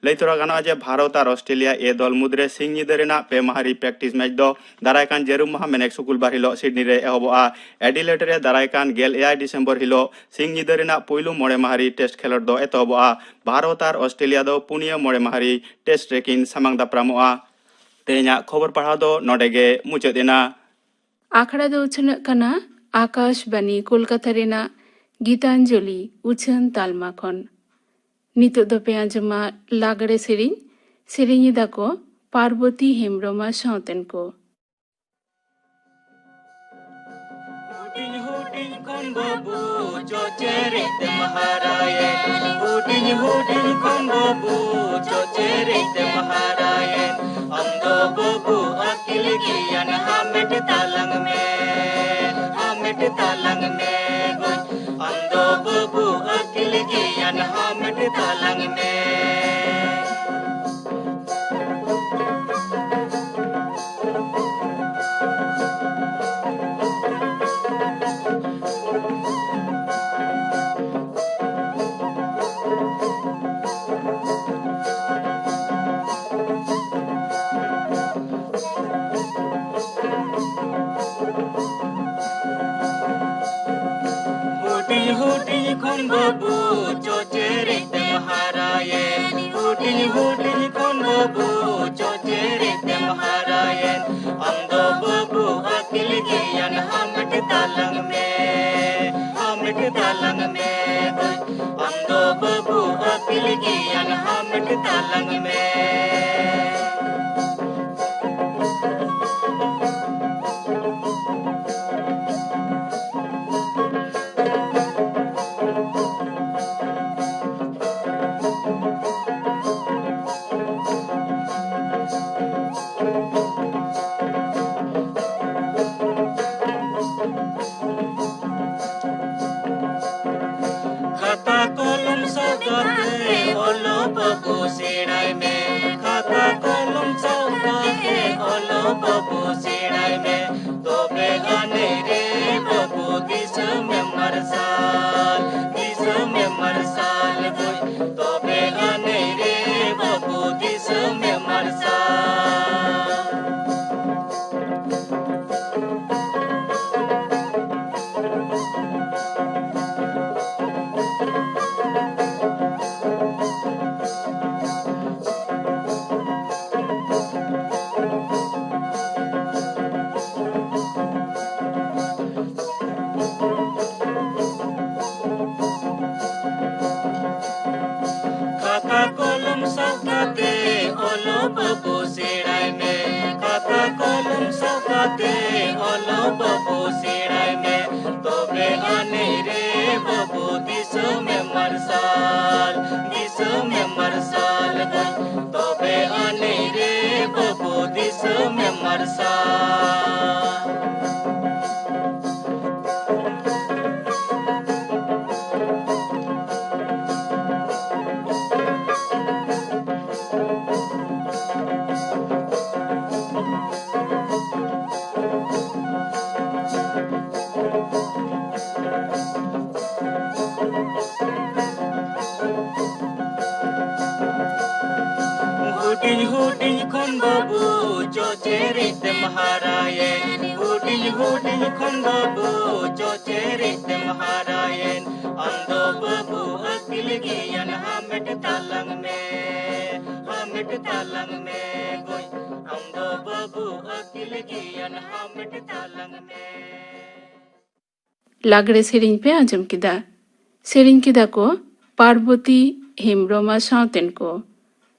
ᱞᱟᱹᱭ ᱛᱚᱨᱟ ᱜᱟᱱᱚᱜᱼᱟ ᱡᱮ ᱵᱷᱟᱨᱚᱛ ᱟᱨ ᱚᱥᱴᱨᱮᱞᱤᱭᱟ ᱮ ᱫᱚᱞ ᱢᱩᱫᱽᱨᱮ ᱥᱤᱧ ᱧᱤᱫᱟᱹ ᱨᱮᱱᱟᱜ ᱯᱮ ᱢᱟᱦᱟᱨᱤ ᱯᱨᱮᱠᱴᱤᱥ ᱢᱮᱪ ᱫᱚ ᱫᱟᱨᱟᱭ ᱠᱟᱱ ᱡᱟᱹᱨᱩᱢ ᱢᱟᱦᱟ ᱢᱮᱱᱮᱠ ᱥᱩᱠᱩᱞ ᱵᱟᱨ ᱦᱤᱞᱚᱜ ᱥᱤᱰᱱᱤ ᱨᱮ ᱮᱦᱚᱵᱚᱜᱼᱟ᱾ ᱮᱰᱤᱞᱮᱰ ᱨᱮ ᱫᱟᱨᱟᱭ ᱠᱟᱱ ᱜᱮᱞ ᱮᱭᱟᱭ ᱰᱤᱥᱮᱢᱵᱚᱨ ᱦᱤᱞᱚᱜ ᱥᱤᱧ ᱧᱤᱫᱟᱹ ᱨᱮᱱᱟᱜ ᱯᱩᱭᱞᱩ ᱢᱚᱬᱮ ᱢᱟᱦᱟᱨᱤ ᱴᱮᱥᱴ ᱠᱷᱮᱞᱚᱸᱰ ᱫᱚ ᱮᱛᱚᱦᱚᱵᱚᱜᱼᱟ᱾ ᱵᱷᱟᱨᱚᱛ ᱟᱨ ᱚᱥᱴᱨᱮᱞᱤᱭᱟ ᱫᱚ ᱯᱩᱱᱭᱟᱹ ᱢᱚᱬᱮ ᱢᱟᱦᱟᱨᱤ ᱴᱮᱥᱴ ᱨᱮᱠᱤᱱ ᱥᱟᱢᱟᱝ ᱫᱟᱯᱨᱟᱢᱚᱜᱼᱟ᱾ ᱛᱮᱦᱮᱧᱟᱜ ᱠᱷᱚᱵᱚᱨ ᱯᱟᱲᱦᱟᱣ ᱫᱚ ᱱᱚᱰᱮ ᱜᱮ ᱢᱩᱪᱟᱹᱫ ᱮᱱᱟ᱾ ᱟᱠᱷᱲᱟ ᱫᱚ ᱩᱪᱷᱟᱹᱱᱚᱜ ᱠᱟᱱᱟ ᱟᱠᱟᱥᱵᱟᱱᱤ ᱠᱳᱞᱠᱟᱛᱟ ᱨᱮᱱᱟᱜ ᱜᱤᱛᱟᱧᱡᱚᱞᱤ ᱩᱪᱷᱟᱹᱱ ᱛᱟᱞᱢᱟ ᱠᱷᱚᱱ᱾ ᱱᱤᱛᱚᱜ ᱫᱚᱯᱮ ᱟᱸᱡᱚᱢᱟ ᱞᱟᱜᱽᱲᱮ ᱥᱮᱨᱮᱧ᱾ ᱥᱮᱨᱮᱧ ᱮᱫᱟ ᱠᱚ ᱯᱟᱨᱵᱚᱛᱤ ᱦᱮᱢᱵᱽᱨᱚᱢ ᱟᱨ ᱥᱟᱶᱛᱮᱱ ᱠᱚ᱾ ᱦᱩᱰᱤᱧ ᱦᱩᱰᱤᱧ ᱠᱷᱚᱱ ᱵᱟᱹᱵᱩ ᱪᱚᱪᱮᱨᱮᱡ ᱛᱮᱢ ᱦᱟᱨᱟᱭᱮᱱ, ᱦᱩᱰᱤᱧ ᱦᱩᱰᱤᱧ ᱠᱷᱚᱱ ᱵᱟᱹᱵᱩ ᱪᱚᱪᱮᱨᱮᱡ ᱛᱮᱢ ᱦᱟᱨᱟᱭᱮᱱ᱾ ᱟᱢ ᱫᱚ ᱵᱟᱹᱵᱩ ᱟᱹᱠᱤᱞ ᱜᱮᱭᱟᱱ ᱦᱟᱢᱮᱴ ᱛᱟᱞᱟᱝ ᱢᱮ, ᱦᱟᱢᱮᱴ ᱛᱟᱞᱟᱝ ᱢᱮ ᱜᱳᱭ᱾ ᱟᱢ ᱫᱚ ᱵᱟᱹᱵᱩ ᱟᱹᱠᱤᱞ ᱜᱮᱭᱟᱱ ᱦᱟᱢᱮᱴ ᱛᱟᱞᱟᱝ ᱢᱮ᱾ ᱦᱩᱰᱤᱧ ᱦᱩᱰᱤᱧ ᱠᱷᱚᱱ ᱵᱟᱹᱵᱩ ᱪᱚᱪᱮᱨᱮᱡ ᱛᱮᱢ ᱦᱟᱨᱟᱭᱮᱱ, ᱦᱩᱰᱤᱧ ᱦᱩᱰᱤᱧ ᱠᱷᱚᱱ ᱵᱟᱹᱵᱩ ᱪᱚᱪᱮᱨᱮᱡ ᱛᱮᱢ ᱦᱟᱨᱟᱭᱮᱱ᱾ ᱟᱢ ᱫᱚ ᱵᱟᱹᱵᱩ ᱟᱹᱠᱤᱞ ᱜᱮᱭᱟᱱ ᱦᱟᱢᱮᱴ ᱛᱟᱞᱟᱝ ᱢᱮ, ᱦᱟᱢᱮᱴ ᱛᱟᱞᱟᱝ ᱢᱮ ᱜᱳᱭ᱾ ᱟᱢ ᱫᱚ ᱵᱟᱹᱵᱩ ᱟᱹᱠᱤᱞ ᱜᱮᱭᱟᱱ ᱦᱟᱢᱮᱴ ᱛᱟᱞᱟᱝ ᱢᱮ᱾ ᱠᱷᱟᱛᱟ ᱠᱚᱞᱚᱢ ᱥᱟᱵ ᱠᱟᱛᱮ ᱚᱞᱚᱜ ᱵᱟᱹᱵᱩ ᱥᱮᱬᱟᱭ ᱢᱮ᱾ ᱠᱷᱟᱛᱟ ᱠᱚᱞᱚᱢ ᱥᱟᱵ ᱠᱟᱛᱮ ᱚᱞᱚᱜ ᱵᱟᱹᱵᱩ ᱥᱮᱬᱟᱭ ᱢᱮ᱾ ᱛᱚᱵᱮ ᱟᱹᱱᱤᱡ ᱨᱮ ᱵᱟᱹᱵᱩ ᱫᱤᱥᱚᱢᱮᱢ ᱢᱟᱨᱥᱟᱞ, ᱫᱤᱥᱚᱢᱮᱢ ᱢᱟᱨᱥᱟᱞ ᱜᱳᱭ᱾ ᱛᱚᱵᱮ ᱟᱹᱱᱤᱡ ᱨᱮ ᱵᱟᱹᱵᱩ ᱫᱤᱥᱚᱢᱮᱢ ᱢᱟᱨᱥᱟᱞ᱾ ᱦᱩᱰᱤᱧ ᱦᱩᱰᱤᱧ ᱠᱷᱚᱱ ᱵᱟᱹᱵᱩ ᱪᱚᱪᱮᱨᱤᱡ ᱛᱮᱢ ᱦᱟᱨᱟᱭᱮᱱ, ᱦᱩᱰᱤᱧ ᱦᱩᱰᱤᱧ ᱠᱷᱚᱱ ᱵᱟᱹᱵᱩ ᱪᱚᱪᱮᱨᱤᱡ ᱛᱮᱢ ᱦᱟᱨᱟᱭᱮᱱ, ᱟᱢ ᱫᱚ ᱵᱟᱹᱵᱩ ᱟᱹᱠᱤᱞ ᱜᱮᱭᱟᱱ ᱦᱟᱢᱮᱴ ᱛᱟᱞᱟᱝ ᱢᱮ, ᱦᱟᱢᱮᱴ ᱛᱟᱞᱟᱝ ᱢᱮ ᱜᱚᱭ, ᱟᱢ ᱫᱚ ᱵᱟᱹᱵᱩ ᱟᱹᱠᱤᱞ ᱜᱮᱭᱟᱱ ᱦᱟᱢᱮᱴ ᱛᱟᱞᱟᱝ ᱢᱮ᱾ ᱞᱟᱜᱽᱲᱮ ᱥᱮᱨᱮᱧ ᱯᱮ ᱟᱸᱡᱚᱢ ᱠᱮᱫᱟ᱾ ᱥᱮᱨᱮᱧ ᱠᱮᱫᱟ ᱠᱚ ᱯᱟᱨᱵᱚᱛᱤ ᱦᱮᱢᱵᱽᱨᱚᱢ ᱟᱨ ᱥᱟᱶᱛᱮᱱ ᱠᱚ᱾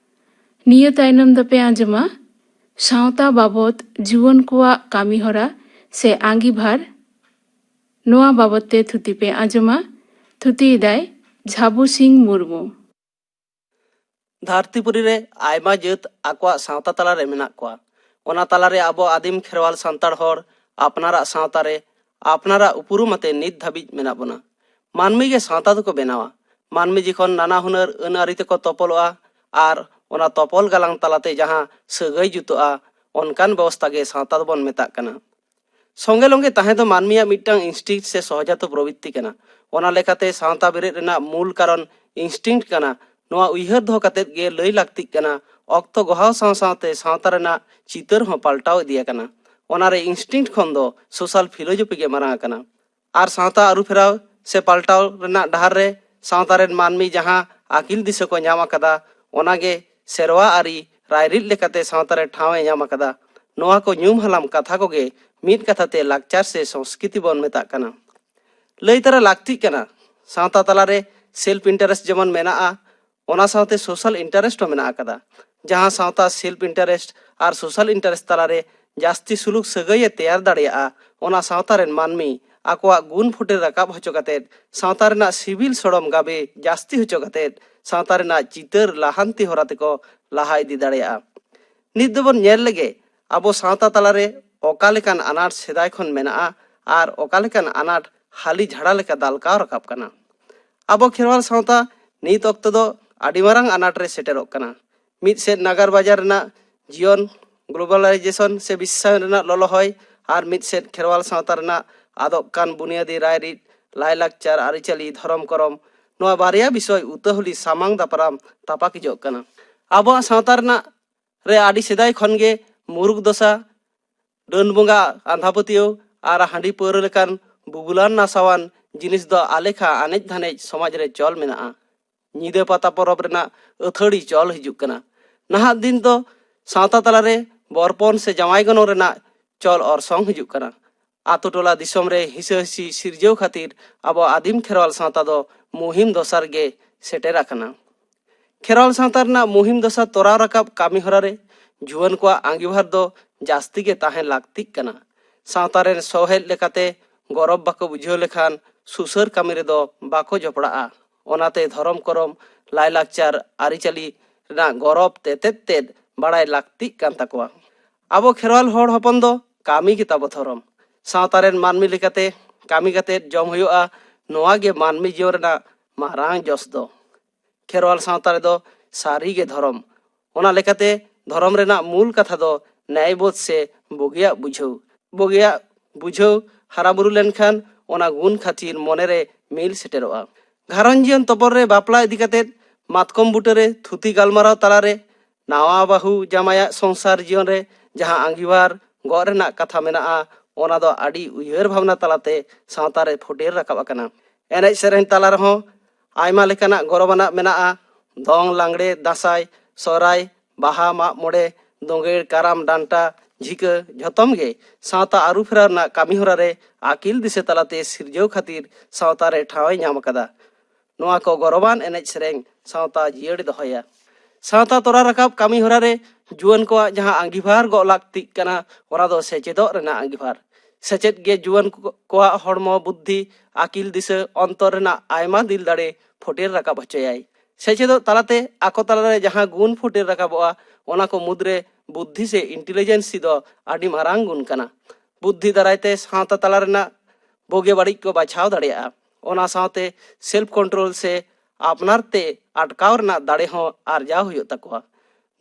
ᱱᱤᱭᱟᱹ ᱛᱟᱭᱱᱚᱢ ᱫᱚᱯᱮ ᱟᱸᱡᱚᱢᱟ ᱥᱟᱶᱛᱟ ᱵᱟᱵᱚᱛ ᱡᱩᱣᱟᱹᱱ ᱠᱚᱣᱟᱜ ᱠᱟᱹᱢᱤᱦᱚᱨᱟ ᱥᱮ ᱟᱸᱜᱤᱵᱷᱟᱨ᱾ ᱱᱚᱣᱟ ᱵᱟᱵᱚᱛ ᱛᱮ ᱛᱷᱩᱛᱤ ᱯᱮ ᱟᱸᱡᱚᱢᱟ᱾ ᱛᱷᱩᱛᱤᱭᱮᱫᱟᱭ ᱡᱷᱟᱵᱩ ᱥᱤᱝ ᱢᱩᱨᱢᱩ᱾ ᱫᱷᱟᱹᱨᱛᱤᱯᱩᱨᱤ ᱨᱮ ᱟᱭᱢᱟ ᱡᱟᱹᱛ ᱟᱠᱚᱣᱟᱜ ᱥᱟᱶᱛᱟ ᱛᱟᱞᱟᱨᱮ ᱢᱮᱱᱟᱜ ᱠᱚᱣᱟ᱾ ᱚᱱᱟ ᱛᱟᱞᱟᱨᱮ ᱟᱵᱚ ᱟᱹᱫᱤᱢ ᱠᱷᱮᱨᱣᱟᱞ ᱥᱟᱱᱛᱟᱲ ᱦᱚᱲ ᱟᱯᱱᱟᱨᱟᱜ ᱥᱟᱶᱛᱟ ᱨᱮ ᱟᱯᱱᱟᱨᱟᱜ ᱩᱯᱨᱩᱢ ᱟᱛᱮ ᱱᱤᱛ ᱫᱷᱟᱹᱵᱤᱡ ᱢᱮᱱᱟᱜ ᱵᱚᱱᱟ᱾ ᱢᱟᱹᱱᱢᱤ ᱜᱮ ᱥᱟᱶᱛᱟ ᱫᱚᱠᱚ ᱵᱮᱱᱟᱣᱟ᱾ ᱢᱟᱹᱱᱢᱤ ᱡᱚᱠᱷᱚᱱ ᱱᱟᱱᱟ ᱦᱩᱱᱟᱹᱨ ᱟᱹᱱ ᱟᱹᱨᱤ ᱛᱮᱠᱚ ᱛᱚᱯᱚᱞᱚᱜᱼᱟ ᱟᱨ ᱚᱱᱟ ᱛᱚᱯᱚᱞ ᱜᱟᱞᱟᱝ ᱛᱟᱞᱟᱛᱮ ᱡᱟᱦᱟᱸ ᱥᱟᱹᱜᱟᱹᱭ ᱡᱩᱛᱚᱜᱼᱟ, ᱚᱱᱠᱟᱱ ᱵᱮᱵᱚᱥᱛᱟ ᱜᱮ ᱥᱟᱶᱛᱟ ᱫᱚᱵᱚᱱ ᱢᱮᱛᱟᱜ ᱠᱟᱱᱟ᱾ ᱥᱚᱸᱜᱮ ᱞᱚᱸᱜᱮ ᱛᱟᱦᱮᱸ ᱫᱚ ᱢᱟᱹᱱᱢᱤᱭᱟᱜ ᱢᱤᱫᱴᱟᱝ instinct ᱥᱮ ᱥᱚᱦᱚᱡᱟᱛᱚ ᱯᱨᱚᱵᱨᱤᱛᱛᱤ ᱠᱟᱱᱟ᱾ ᱚᱱᱟ ᱞᱮᱠᱟᱛᱮ ᱥᱟᱶᱛᱟ ᱵᱮᱨᱮᱫ ᱨᱮᱱᱟᱜ ᱢᱩᱞ ᱠᱟᱨᱚᱱ instinct ᱠᱟᱱᱟ᱾ ᱱᱚᱣᱟ ᱩᱭᱦᱟᱹᱨ ᱫᱚᱦᱚ ᱠᱟᱛᱮᱫ ᱜᱮ ᱞᱟᱹᱭ ᱞᱟᱹᱠᱛᱤᱜ ᱠᱟᱱᱟ, ᱚᱠᱛᱚ ᱜᱚᱦᱟᱣ ᱥᱟᱶ ᱥᱟᱶᱛᱮ ᱥᱟᱶᱛᱟ ᱨᱮᱱᱟᱜ ᱪᱤᱛᱟᱹᱨ ᱦᱚᱸ ᱯᱟᱞᱴᱟᱣ ᱤᱫᱤ ᱟᱠᱟᱱᱟ᱾ ᱚᱱᱟᱨᱮ instinct ᱠᱷᱚᱱ ᱫᱚ social philosophy ᱜᱮ ᱢᱟᱨᱟᱝ ᱟᱠᱟᱱᱟ᱾ ᱟᱨ ᱥᱟᱶᱛᱟ ᱟᱹᱨᱩ ᱯᱷᱮᱨᱟᱣ ᱥᱮ ᱯᱟᱞᱴᱟᱣ ᱨᱮᱱᱟᱜ ᱰᱟᱦᱟᱨ ᱨᱮ ᱥᱟᱶᱛᱟ ᱨᱮᱱ ᱢᱟᱹᱱᱢᱤ ᱡᱟᱦᱟᱸ ᱟᱹᱠᱤᱞ ᱫᱤᱥᱟᱹ ᱠᱚ ᱧᱟᱢ ᱟᱠᱟᱫᱟ, ᱚᱱᱟᱜᱮ ᱥᱮᱨᱣᱟ ᱟᱹᱨᱤ ᱨᱟᱭᱨᱤᱫ ᱞᱮᱠᱟᱛᱮ ᱥᱟᱶᱛᱟ ᱨᱮ ᱴᱷᱟᱶ ᱮ ᱧᱟᱢ ᱟᱠᱟᱫᱟ᱾ ᱱᱚᱣᱟ ᱠᱚ ᱧᱩᱢ ᱦᱟᱞᱟᱢ ᱠᱟᱛᱷᱟ ᱠᱚᱜᱮ ᱢᱤᱫ ᱠᱟᱛᱷᱟ ᱛᱮ ᱞᱟᱠᱪᱟᱨ ᱥᱮ ᱥᱚᱝᱥᱠᱨᱤᱛᱤ ᱵᱚᱱ ᱢᱮᱛᱟᱜ ᱠᱟᱱᱟ᱾ ᱞᱟᱹᱭ ᱛᱟᱨᱟ ᱞᱟᱹᱠᱛᱤᱜ ᱠᱟᱱᱟ, ᱥᱟᱶᱛᱟ ᱛᱟᱞᱟᱨᱮ self interest ᱡᱮᱢᱚᱱ ᱢᱮᱱᱟᱜᱼᱟ, ᱚᱱᱟ ᱥᱟᱶᱛᱮ social interest ᱦᱚᱸ ᱢᱮᱱᱟᱜ ᱟᱠᱟᱫᱟ᱾ ᱡᱟᱦᱟᱸ ᱥᱟᱶᱛᱟ self interest ᱟᱨ social interest ᱛᱟᱞᱟᱨᱮ ᱡᱟᱹᱥᱛᱤ ᱥᱩᱞᱩᱠ ᱥᱟᱹᱜᱟᱹᱭ ᱮ ᱛᱮᱭᱟᱨ ᱫᱟᱲᱮᱭᱟᱜᱼᱟ, ᱚᱱᱟ ᱥᱟᱶᱛᱟ ᱨᱮᱱ ᱢᱟᱹᱱᱢᱤ ᱟᱠᱚᱣᱟᱜ ᱜᱩᱱ ᱯᱷᱩᱴᱮᱞ ᱨᱟᱠᱟᱵ ᱦᱚᱪᱚ ᱠᱟᱛᱮᱫ ᱥᱟᱶᱛᱟ ᱨᱮᱱᱟᱜ ᱥᱤᱵᱤᱞ ᱥᱚᱲᱚᱢ ᱜᱟᱵᱮ ᱡᱟᱹᱥᱛᱤ ᱦᱚᱪᱚ ᱠᱟᱛᱮᱫ ᱥᱟᱶᱛᱟ ᱨᱮᱱᱟᱜ ᱪᱤᱛᱟᱹᱨ ᱞᱟᱦᱟᱱᱛᱤ ᱦᱚᱨᱟ ᱛᱮᱠᱚ ᱞᱟᱦᱟ ᱤᱫᱤ ᱫᱟᱲᱮᱭᱟᱜᱼᱟ᱾ ᱱᱤᱛ ᱫᱚᱵᱚᱱ ᱧᱮᱞ ᱞᱮᱜᱮ, ᱟᱵᱚ ᱥᱟᱶᱛᱟ ᱛᱟᱞᱟᱨᱮ ᱚᱠᱟ ᱞᱮᱠᱟᱱ ᱟᱱᱟᱴ ᱥᱮᱫᱟᱭ ᱠᱷᱚᱱ ᱢᱮᱱᱟᱜᱼᱟ ᱟᱨ ᱚᱠᱟ ᱞᱮᱠᱟᱱ ᱟᱱᱟᱴ ᱦᱟᱹᱞᱤ ᱡᱷᱟᱲᱟ ᱞᱮᱠᱟ ᱫᱟᱞᱠᱟᱣ ᱨᱟᱠᱟᱵ ᱠᱟᱱᱟ᱾ ᱟᱵᱚ ᱠᱷᱮᱨᱣᱟᱞ ᱥᱟᱶᱛᱟ ᱱᱤᱛ ᱚᱠᱛᱚ ᱫᱚ ᱟᱹᱰᱤ ᱢᱟᱨᱟᱝ ᱟᱱᱟᱴ ᱨᱮ ᱥᱮᱴᱮᱨᱚᱜ ᱠᱟᱱᱟ᱾ ᱢᱤᱫ ᱥᱮᱫ ᱱᱟᱜᱟᱨ ᱵᱟᱡᱟᱨ ᱨᱮᱱᱟᱜ ᱡᱤᱭᱚᱱ, globalization ᱥᱮ ᱵᱤᱥᱥᱟᱭᱚᱱ ᱨᱮᱱᱟᱜ ᱞᱚᱞᱚᱦᱚᱭ, ᱟᱨ ᱢᱤᱫ ᱥᱮᱫ ᱠᱷᱮᱨᱣᱟᱞ ᱥᱟᱶᱛᱟ ᱨᱮᱱᱟᱜ ᱟᱫᱚᱜ ᱠᱟᱱ ᱵᱩᱱᱤᱭᱟᱹᱫᱤ ᱨᱟᱭᱨᱤᱛ, ᱞᱟᱭᱼᱞᱟᱠᱪᱟᱨ, ᱟᱹᱨᱤᱪᱟᱹᱞᱤ, ᱫᱷᱚᱨᱚᱢ ᱠᱚᱨᱚᱢ, ᱱᱚᱣᱟ ᱵᱟᱨᱭᱟ ᱵᱤᱥᱚᱭ ᱩᱛᱟᱹᱦᱩᱞᱤ ᱥᱟᱢᱟᱝ ᱫᱟᱯᱨᱟᱢ ᱛᱟᱯᱟᱠᱤᱡᱚᱜ ᱠᱟᱱᱟ᱾ ᱟᱵᱚᱣᱟᱜ ᱥᱟᱶᱛᱟ ᱨᱮᱱᱟᱜ ᱨᱮ ᱟᱹᱰᱤ ᱥᱮᱫᱟᱭ ᱠᱷᱚᱱ ᱜᱮ ᱢᱩᱨᱩᱠ ᱫᱚᱥᱟ, ᱰᱟᱹᱱ ᱵᱚᱸᱜᱟ ᱟᱸᱫᱷᱟ ᱯᱟᱹᱛᱭᱟᱹᱣ ᱟᱨ ᱦᱟᱺᱰᱤ ᱯᱟᱹᱣᱨᱟᱹ ᱞᱮᱠᱟᱱ ᱵᱩᱵᱩᱞᱟᱱ ᱱᱟᱥᱟᱣᱟᱱ ᱡᱤᱱᱤᱥ ᱫᱚ ᱟᱞᱮᱠᱷᱟ ᱟᱱᱮᱡ ᱫᱷᱟᱱᱮᱡ ᱥᱚᱢᱟᱡᱽ ᱨᱮ ᱪᱚᱞ ᱢᱮᱱᱟᱜᱼᱟ᱾ ᱧᱤᱫᱟᱹ ᱯᱟᱛᱟ ᱯᱚᱨᱚᱵᱽ ᱨᱮᱱᱟᱜ ᱟᱹᱛᱷᱟᱹᱲᱤ ᱪᱚᱞ ᱦᱤᱡᱩᱜ ᱠᱟᱱᱟ᱾ ᱱᱟᱦᱟᱜ ᱫᱤᱱ ᱫᱚ ᱥᱟᱶᱛᱟ ᱛᱟᱞᱟᱨᱮ ᱵᱚᱨᱯᱚᱱ ᱥᱮ ᱡᱟᱶᱟᱭ ᱜᱚᱱᱚᱝ ᱨᱮᱱᱟᱜ ᱪᱚᱞ ᱚᱨᱥᱚᱝ ᱦᱤᱡᱩᱜ ᱠᱟᱱᱟ᱾ ᱟᱛᱳ ᱴᱚᱞᱟ ᱫᱤᱥᱚᱢ ᱨᱮ ᱦᱤᱥᱟᱹ ᱦᱤᱥᱤ ᱥᱤᱨᱡᱟᱹᱣ ᱠᱷᱟᱹᱛᱤᱨ ᱟᱵᱚ ᱟᱹᱫᱤᱢ ᱠᱷᱮᱨᱣᱟᱞ ᱥᱟᱶᱛᱟ ᱫᱚ ᱢᱩᱦᱤᱢ ᱫᱚᱥᱟᱨ ᱜᱮ ᱥᱮᱴᱮᱨ ᱟᱠᱟᱱᱟ᱾ ᱠᱷᱮᱨᱣᱟᱞ ᱥᱟᱶᱛᱟ ᱨᱮᱱᱟᱜ ᱢᱩᱦᱤᱢ ᱫᱚᱥᱟ ᱛᱚᱨᱟᱣ ᱨᱟᱠᱟᱵ ᱠᱟᱹᱢᱤ ᱦᱚᱨᱟ ᱨᱮ ᱡᱩᱣᱟᱹᱱ ᱠᱚᱣᱟᱜ ᱟᱸᱜᱤᱵᱷᱟᱨ ᱫᱚ ᱡᱟᱹᱥᱛᱤ ᱜᱮ ᱛᱟᱦᱮᱸ ᱞᱟᱹᱠᱛᱤᱜ ᱠᱟᱱᱟ᱾ ᱥᱟᱶᱛᱟ ᱨᱮᱱ ᱥᱚᱦᱮᱫ ᱞᱮᱠᱟᱛᱮ ᱜᱚᱨᱚᱵ ᱵᱟᱠᱚ ᱵᱩᱡᱷᱟᱹᱣ ᱞᱮᱠᱷᱟᱱ ᱥᱩᱥᱟᱹᱨ ᱠᱟᱹᱢᱤ ᱨᱮᱫᱚ ᱵᱟᱠᱚ ᱡᱚᱯᱲᱟᱜᱼᱟ᱾ ᱚᱱᱟᱛᱮ ᱫᱷᱚᱨᱚᱢ ᱠᱚᱨᱚᱢ, ᱞᱟᱭᱼᱞᱟᱠᱪᱟᱨ, ᱟᱹᱨᱤᱪᱟᱹᱞᱤ ᱨᱮᱱᱟᱜ ᱜᱚᱨᱚᱵ ᱛᱮᱛᱮᱫ ᱛᱮᱫ ᱵᱟᱲᱟᱭ ᱞᱟᱹᱠᱛᱤᱜ ᱠᱟᱱ ᱛᱟᱠᱚᱣᱟ᱾ ᱟᱵᱚ ᱠᱷᱮᱨᱣᱟᱞ ᱦᱚᱲ ᱦᱚᱯᱚᱱ ᱫᱚ ᱠᱟᱹᱢᱤ ᱜᱮ ᱛᱟᱵᱚ ᱫᱷᱚᱨᱚᱢ᱾ ᱥᱟᱶᱛᱟ ᱨᱮᱱ ᱢᱟᱹᱱᱢᱤ ᱞᱮᱠᱟᱛᱮ ᱠᱟᱹᱢᱤ ᱠᱟᱛᱮ ᱡᱚᱢ ᱦᱩᱭᱩᱜᱼᱟ, ᱱᱚᱣᱟ ᱜᱮ ᱢᱟᱹᱱᱢᱤ ᱡᱤᱭᱚᱱ ᱨᱮᱱᱟᱜ ᱢᱟᱨᱟᱝ ᱡᱚᱥ ᱫᱚ᱾ ᱠᱷᱮᱨᱣᱟᱞ ᱥᱟᱶᱛᱟ ᱨᱮᱫᱚ ᱥᱟᱹᱨᱤ ᱜᱮ ᱫᱷᱚᱨᱚᱢ᱾ ᱚᱱᱟ ᱞᱮᱠᱟᱛᱮ ᱫᱷᱚᱨᱚᱢ ᱨᱮᱱᱟᱜ ᱢᱩᱞ ᱠᱟᱛᱷᱟ ᱫᱚ ᱱᱮᱭᱵᱳᱫᱷ ᱥᱮ ᱵᱩᱜᱤᱭᱟᱜ ᱵᱩᱡᱷᱟᱹᱣ᱾ ᱵᱩᱜᱤᱭᱟᱜ ᱵᱩᱡᱷᱟᱹᱣ ᱦᱟᱨᱟ ᱵᱩᱨᱩ ᱞᱮᱱᱠᱷᱟᱱ ᱚᱱᱟ ᱜᱩᱱ ᱠᱷᱟᱹᱛᱤᱨ ᱢᱚᱱᱮᱨᱮ ᱢᱤᱞ ᱥᱮᱴᱮᱨᱚᱜᱼᱟ᱾ ᱜᱷᱟᱨᱚᱸᱡᱽ ᱡᱤᱭᱚᱱ ᱛᱚᱯᱚᱞ ᱨᱮ ᱵᱟᱯᱞᱟ ᱤᱫᱤ ᱠᱟᱛᱮ ᱢᱟᱛᱠᱚᱢ ᱵᱩᱴᱟᱹᱨᱮ ᱛᱷᱩᱛᱤ ᱜᱟᱞᱢᱟᱨᱟᱣ ᱛᱟᱞᱟᱨᱮ ᱱᱟᱣᱟ ᱵᱟᱹᱦᱩ ᱡᱟᱢᱟᱭᱟᱜ ᱥᱚᱝᱥᱟᱨ ᱡᱤᱭᱚᱱ ᱨᱮ ᱡᱟᱦᱟᱸ ᱟᱸᱜᱤᱵᱷᱟᱨ ᱜᱚᱜ ᱨᱮᱱᱟᱜ ᱠᱟᱛᱷᱟ ᱢᱮᱱᱟᱜᱼᱟ, ᱚᱱᱟ ᱫᱚ ᱟᱹᱰᱤ ᱩᱭᱦᱟᱹᱨ ᱵᱷᱟᱵᱽᱱᱟ ᱛᱟᱞᱟᱛᱮ ᱥᱟᱶᱛᱟ ᱨᱮ ᱯᱷᱩᱴᱮᱞ ᱨᱟᱠᱟᱵ ᱟᱠᱟᱱᱟ᱾ ᱮᱱᱮᱡ ᱥᱮᱨᱮᱧ ᱛᱟᱞᱟ ᱨᱮᱦᱚᱸ ᱟᱭᱢᱟ ᱞᱮᱠᱟᱱᱟᱜ ᱜᱚᱨᱚᱵᱟᱱᱟᱜ ᱢᱮᱱᱟᱜᱼᱟ᱾ ᱫᱚᱝ, ᱞᱟᱜᱽᱲᱮ, ᱫᱟᱸᱥᱟᱭ, ᱥᱚᱦᱨᱟᱭ, ᱵᱟᱦᱟ, ᱢᱟᱜ ᱢᱚᱬᱮ, ᱫᱳᱸᱜᱮᱲ, ᱠᱟᱨᱟᱢ, ᱰᱟᱱᱴᱟ, ᱡᱷᱤᱠᱟᱹ, ᱡᱷᱚᱛᱚᱢ ᱜᱮ ᱥᱟᱶᱛᱟ ᱟᱹᱨᱩ ᱯᱷᱮᱨᱟᱣ ᱨᱮᱱᱟᱜ ᱠᱟᱹᱢᱤ ᱦᱚᱨᱟ ᱨᱮ ᱟᱹᱠᱤᱞ ᱫᱤᱥᱟᱹ ᱛᱟᱞᱟᱛᱮ ᱥᱤᱨᱡᱟᱹᱣ ᱠᱷᱟᱹᱛᱤᱨ ᱥᱟᱶᱛᱟ ᱨᱮ ᱴᱷᱟᱶ ᱮ ᱧᱟᱢ ᱟᱠᱟᱫᱟ᱾ ᱱᱚᱣᱟ ᱠᱚ ᱜᱚᱨᱚᱵᱟᱱ ᱮᱱᱮᱡ ᱥᱮᱨᱮᱧ ᱥᱟᱶᱛᱟ ᱡᱤᱭᱟᱹᱲ ᱫᱚᱦᱚᱭᱟ᱾ ᱥᱟᱶᱛᱟ ᱛᱚᱨᱟ ᱨᱟᱠᱟᱵ ᱠᱟᱹᱢᱤ ᱦᱚᱨᱟ ᱨᱮ ᱡᱩᱣᱟᱹᱱ ᱠᱚᱣᱟᱜ ᱡᱟᱦᱟᱸ ᱟᱸᱜᱤᱵᱷᱟᱨ ᱜᱚᱜ ᱞᱟᱹᱠᱛᱤᱜ ᱠᱟᱱᱟ, ᱚᱱᱟ ᱫᱚ ᱥᱮᱪᱮᱫᱚᱜ ᱨᱮᱱᱟᱜ ᱟᱸᱜᱤᱵᱷᱟᱨ᱾ ᱥᱮᱪᱮᱫ ᱜᱮ ᱡᱩᱣᱟᱹᱱ ᱠᱚ-, ᱠᱚᱣᱟᱜ ᱦᱚᱲᱢᱚ, ᱵᱩᱫᱽᱫᱷᱤ, ᱟᱹᱠᱤᱞ ᱫᱤᱥᱟᱹ, ᱚᱱᱛᱚᱨ ᱨᱮᱱᱟᱜ ᱟᱭᱢᱟ ᱫᱤᱞ ᱫᱟᱲᱮ ᱯᱷᱩᱴᱮᱞ ᱨᱟᱠᱟᱵ ᱦᱚᱪᱚᱭᱟᱭ᱾ ᱥᱮᱪᱮᱫᱚᱜ ᱛᱟᱞᱟᱛᱮ ᱟᱠᱚ ᱛᱟᱞᱟᱨᱮ ᱡᱟᱦᱟᱸ ᱜᱩᱱ ᱯᱷᱩᱴᱮᱞ ᱨᱟᱠᱟᱵᱚᱜᱼᱟ, ᱚᱱᱟ ᱠᱚ ᱢᱩᱫᱽᱨᱮ ᱵᱩᱫᱽᱫᱷᱤ ᱥᱮ ᱤᱱᱴᱮᱞᱤᱡᱮᱱᱥᱤ ᱫᱚ ᱟᱹᱰᱤ ᱢᱟᱨᱟᱝ ᱜᱩᱱ ᱠᱟᱱᱟ᱾ ᱵᱩᱫᱽᱫᱷᱤ ᱫᱟᱨᱟᱭ ᱛᱮ ᱥᱟᱶᱛᱟ ᱛᱟᱞᱟ ᱨᱮᱱᱟᱜ ᱵᱩᱜᱤ ᱵᱟᱹᱲᱤᱡ ᱠᱚ ᱵᱟᱪᱷᱟᱣ ᱫᱟᱲᱮᱭᱟᱜᱼᱟ᱾ ᱚᱱᱟ ᱥᱟᱶᱛᱮ ᱥᱮᱞᱯ ᱠᱚᱱᱴᱨᱳᱞ ᱥᱮ ᱟᱯᱱᱟᱨ ᱛᱮ ᱟᱴᱠᱟᱣ ᱨᱮᱱᱟᱜ ᱫᱟᱲᱮ ᱦᱚᱸ ᱟᱨᱡᱟᱣ ᱦᱩᱭᱩᱜ ᱛᱟᱠᱚᱣᱟ᱾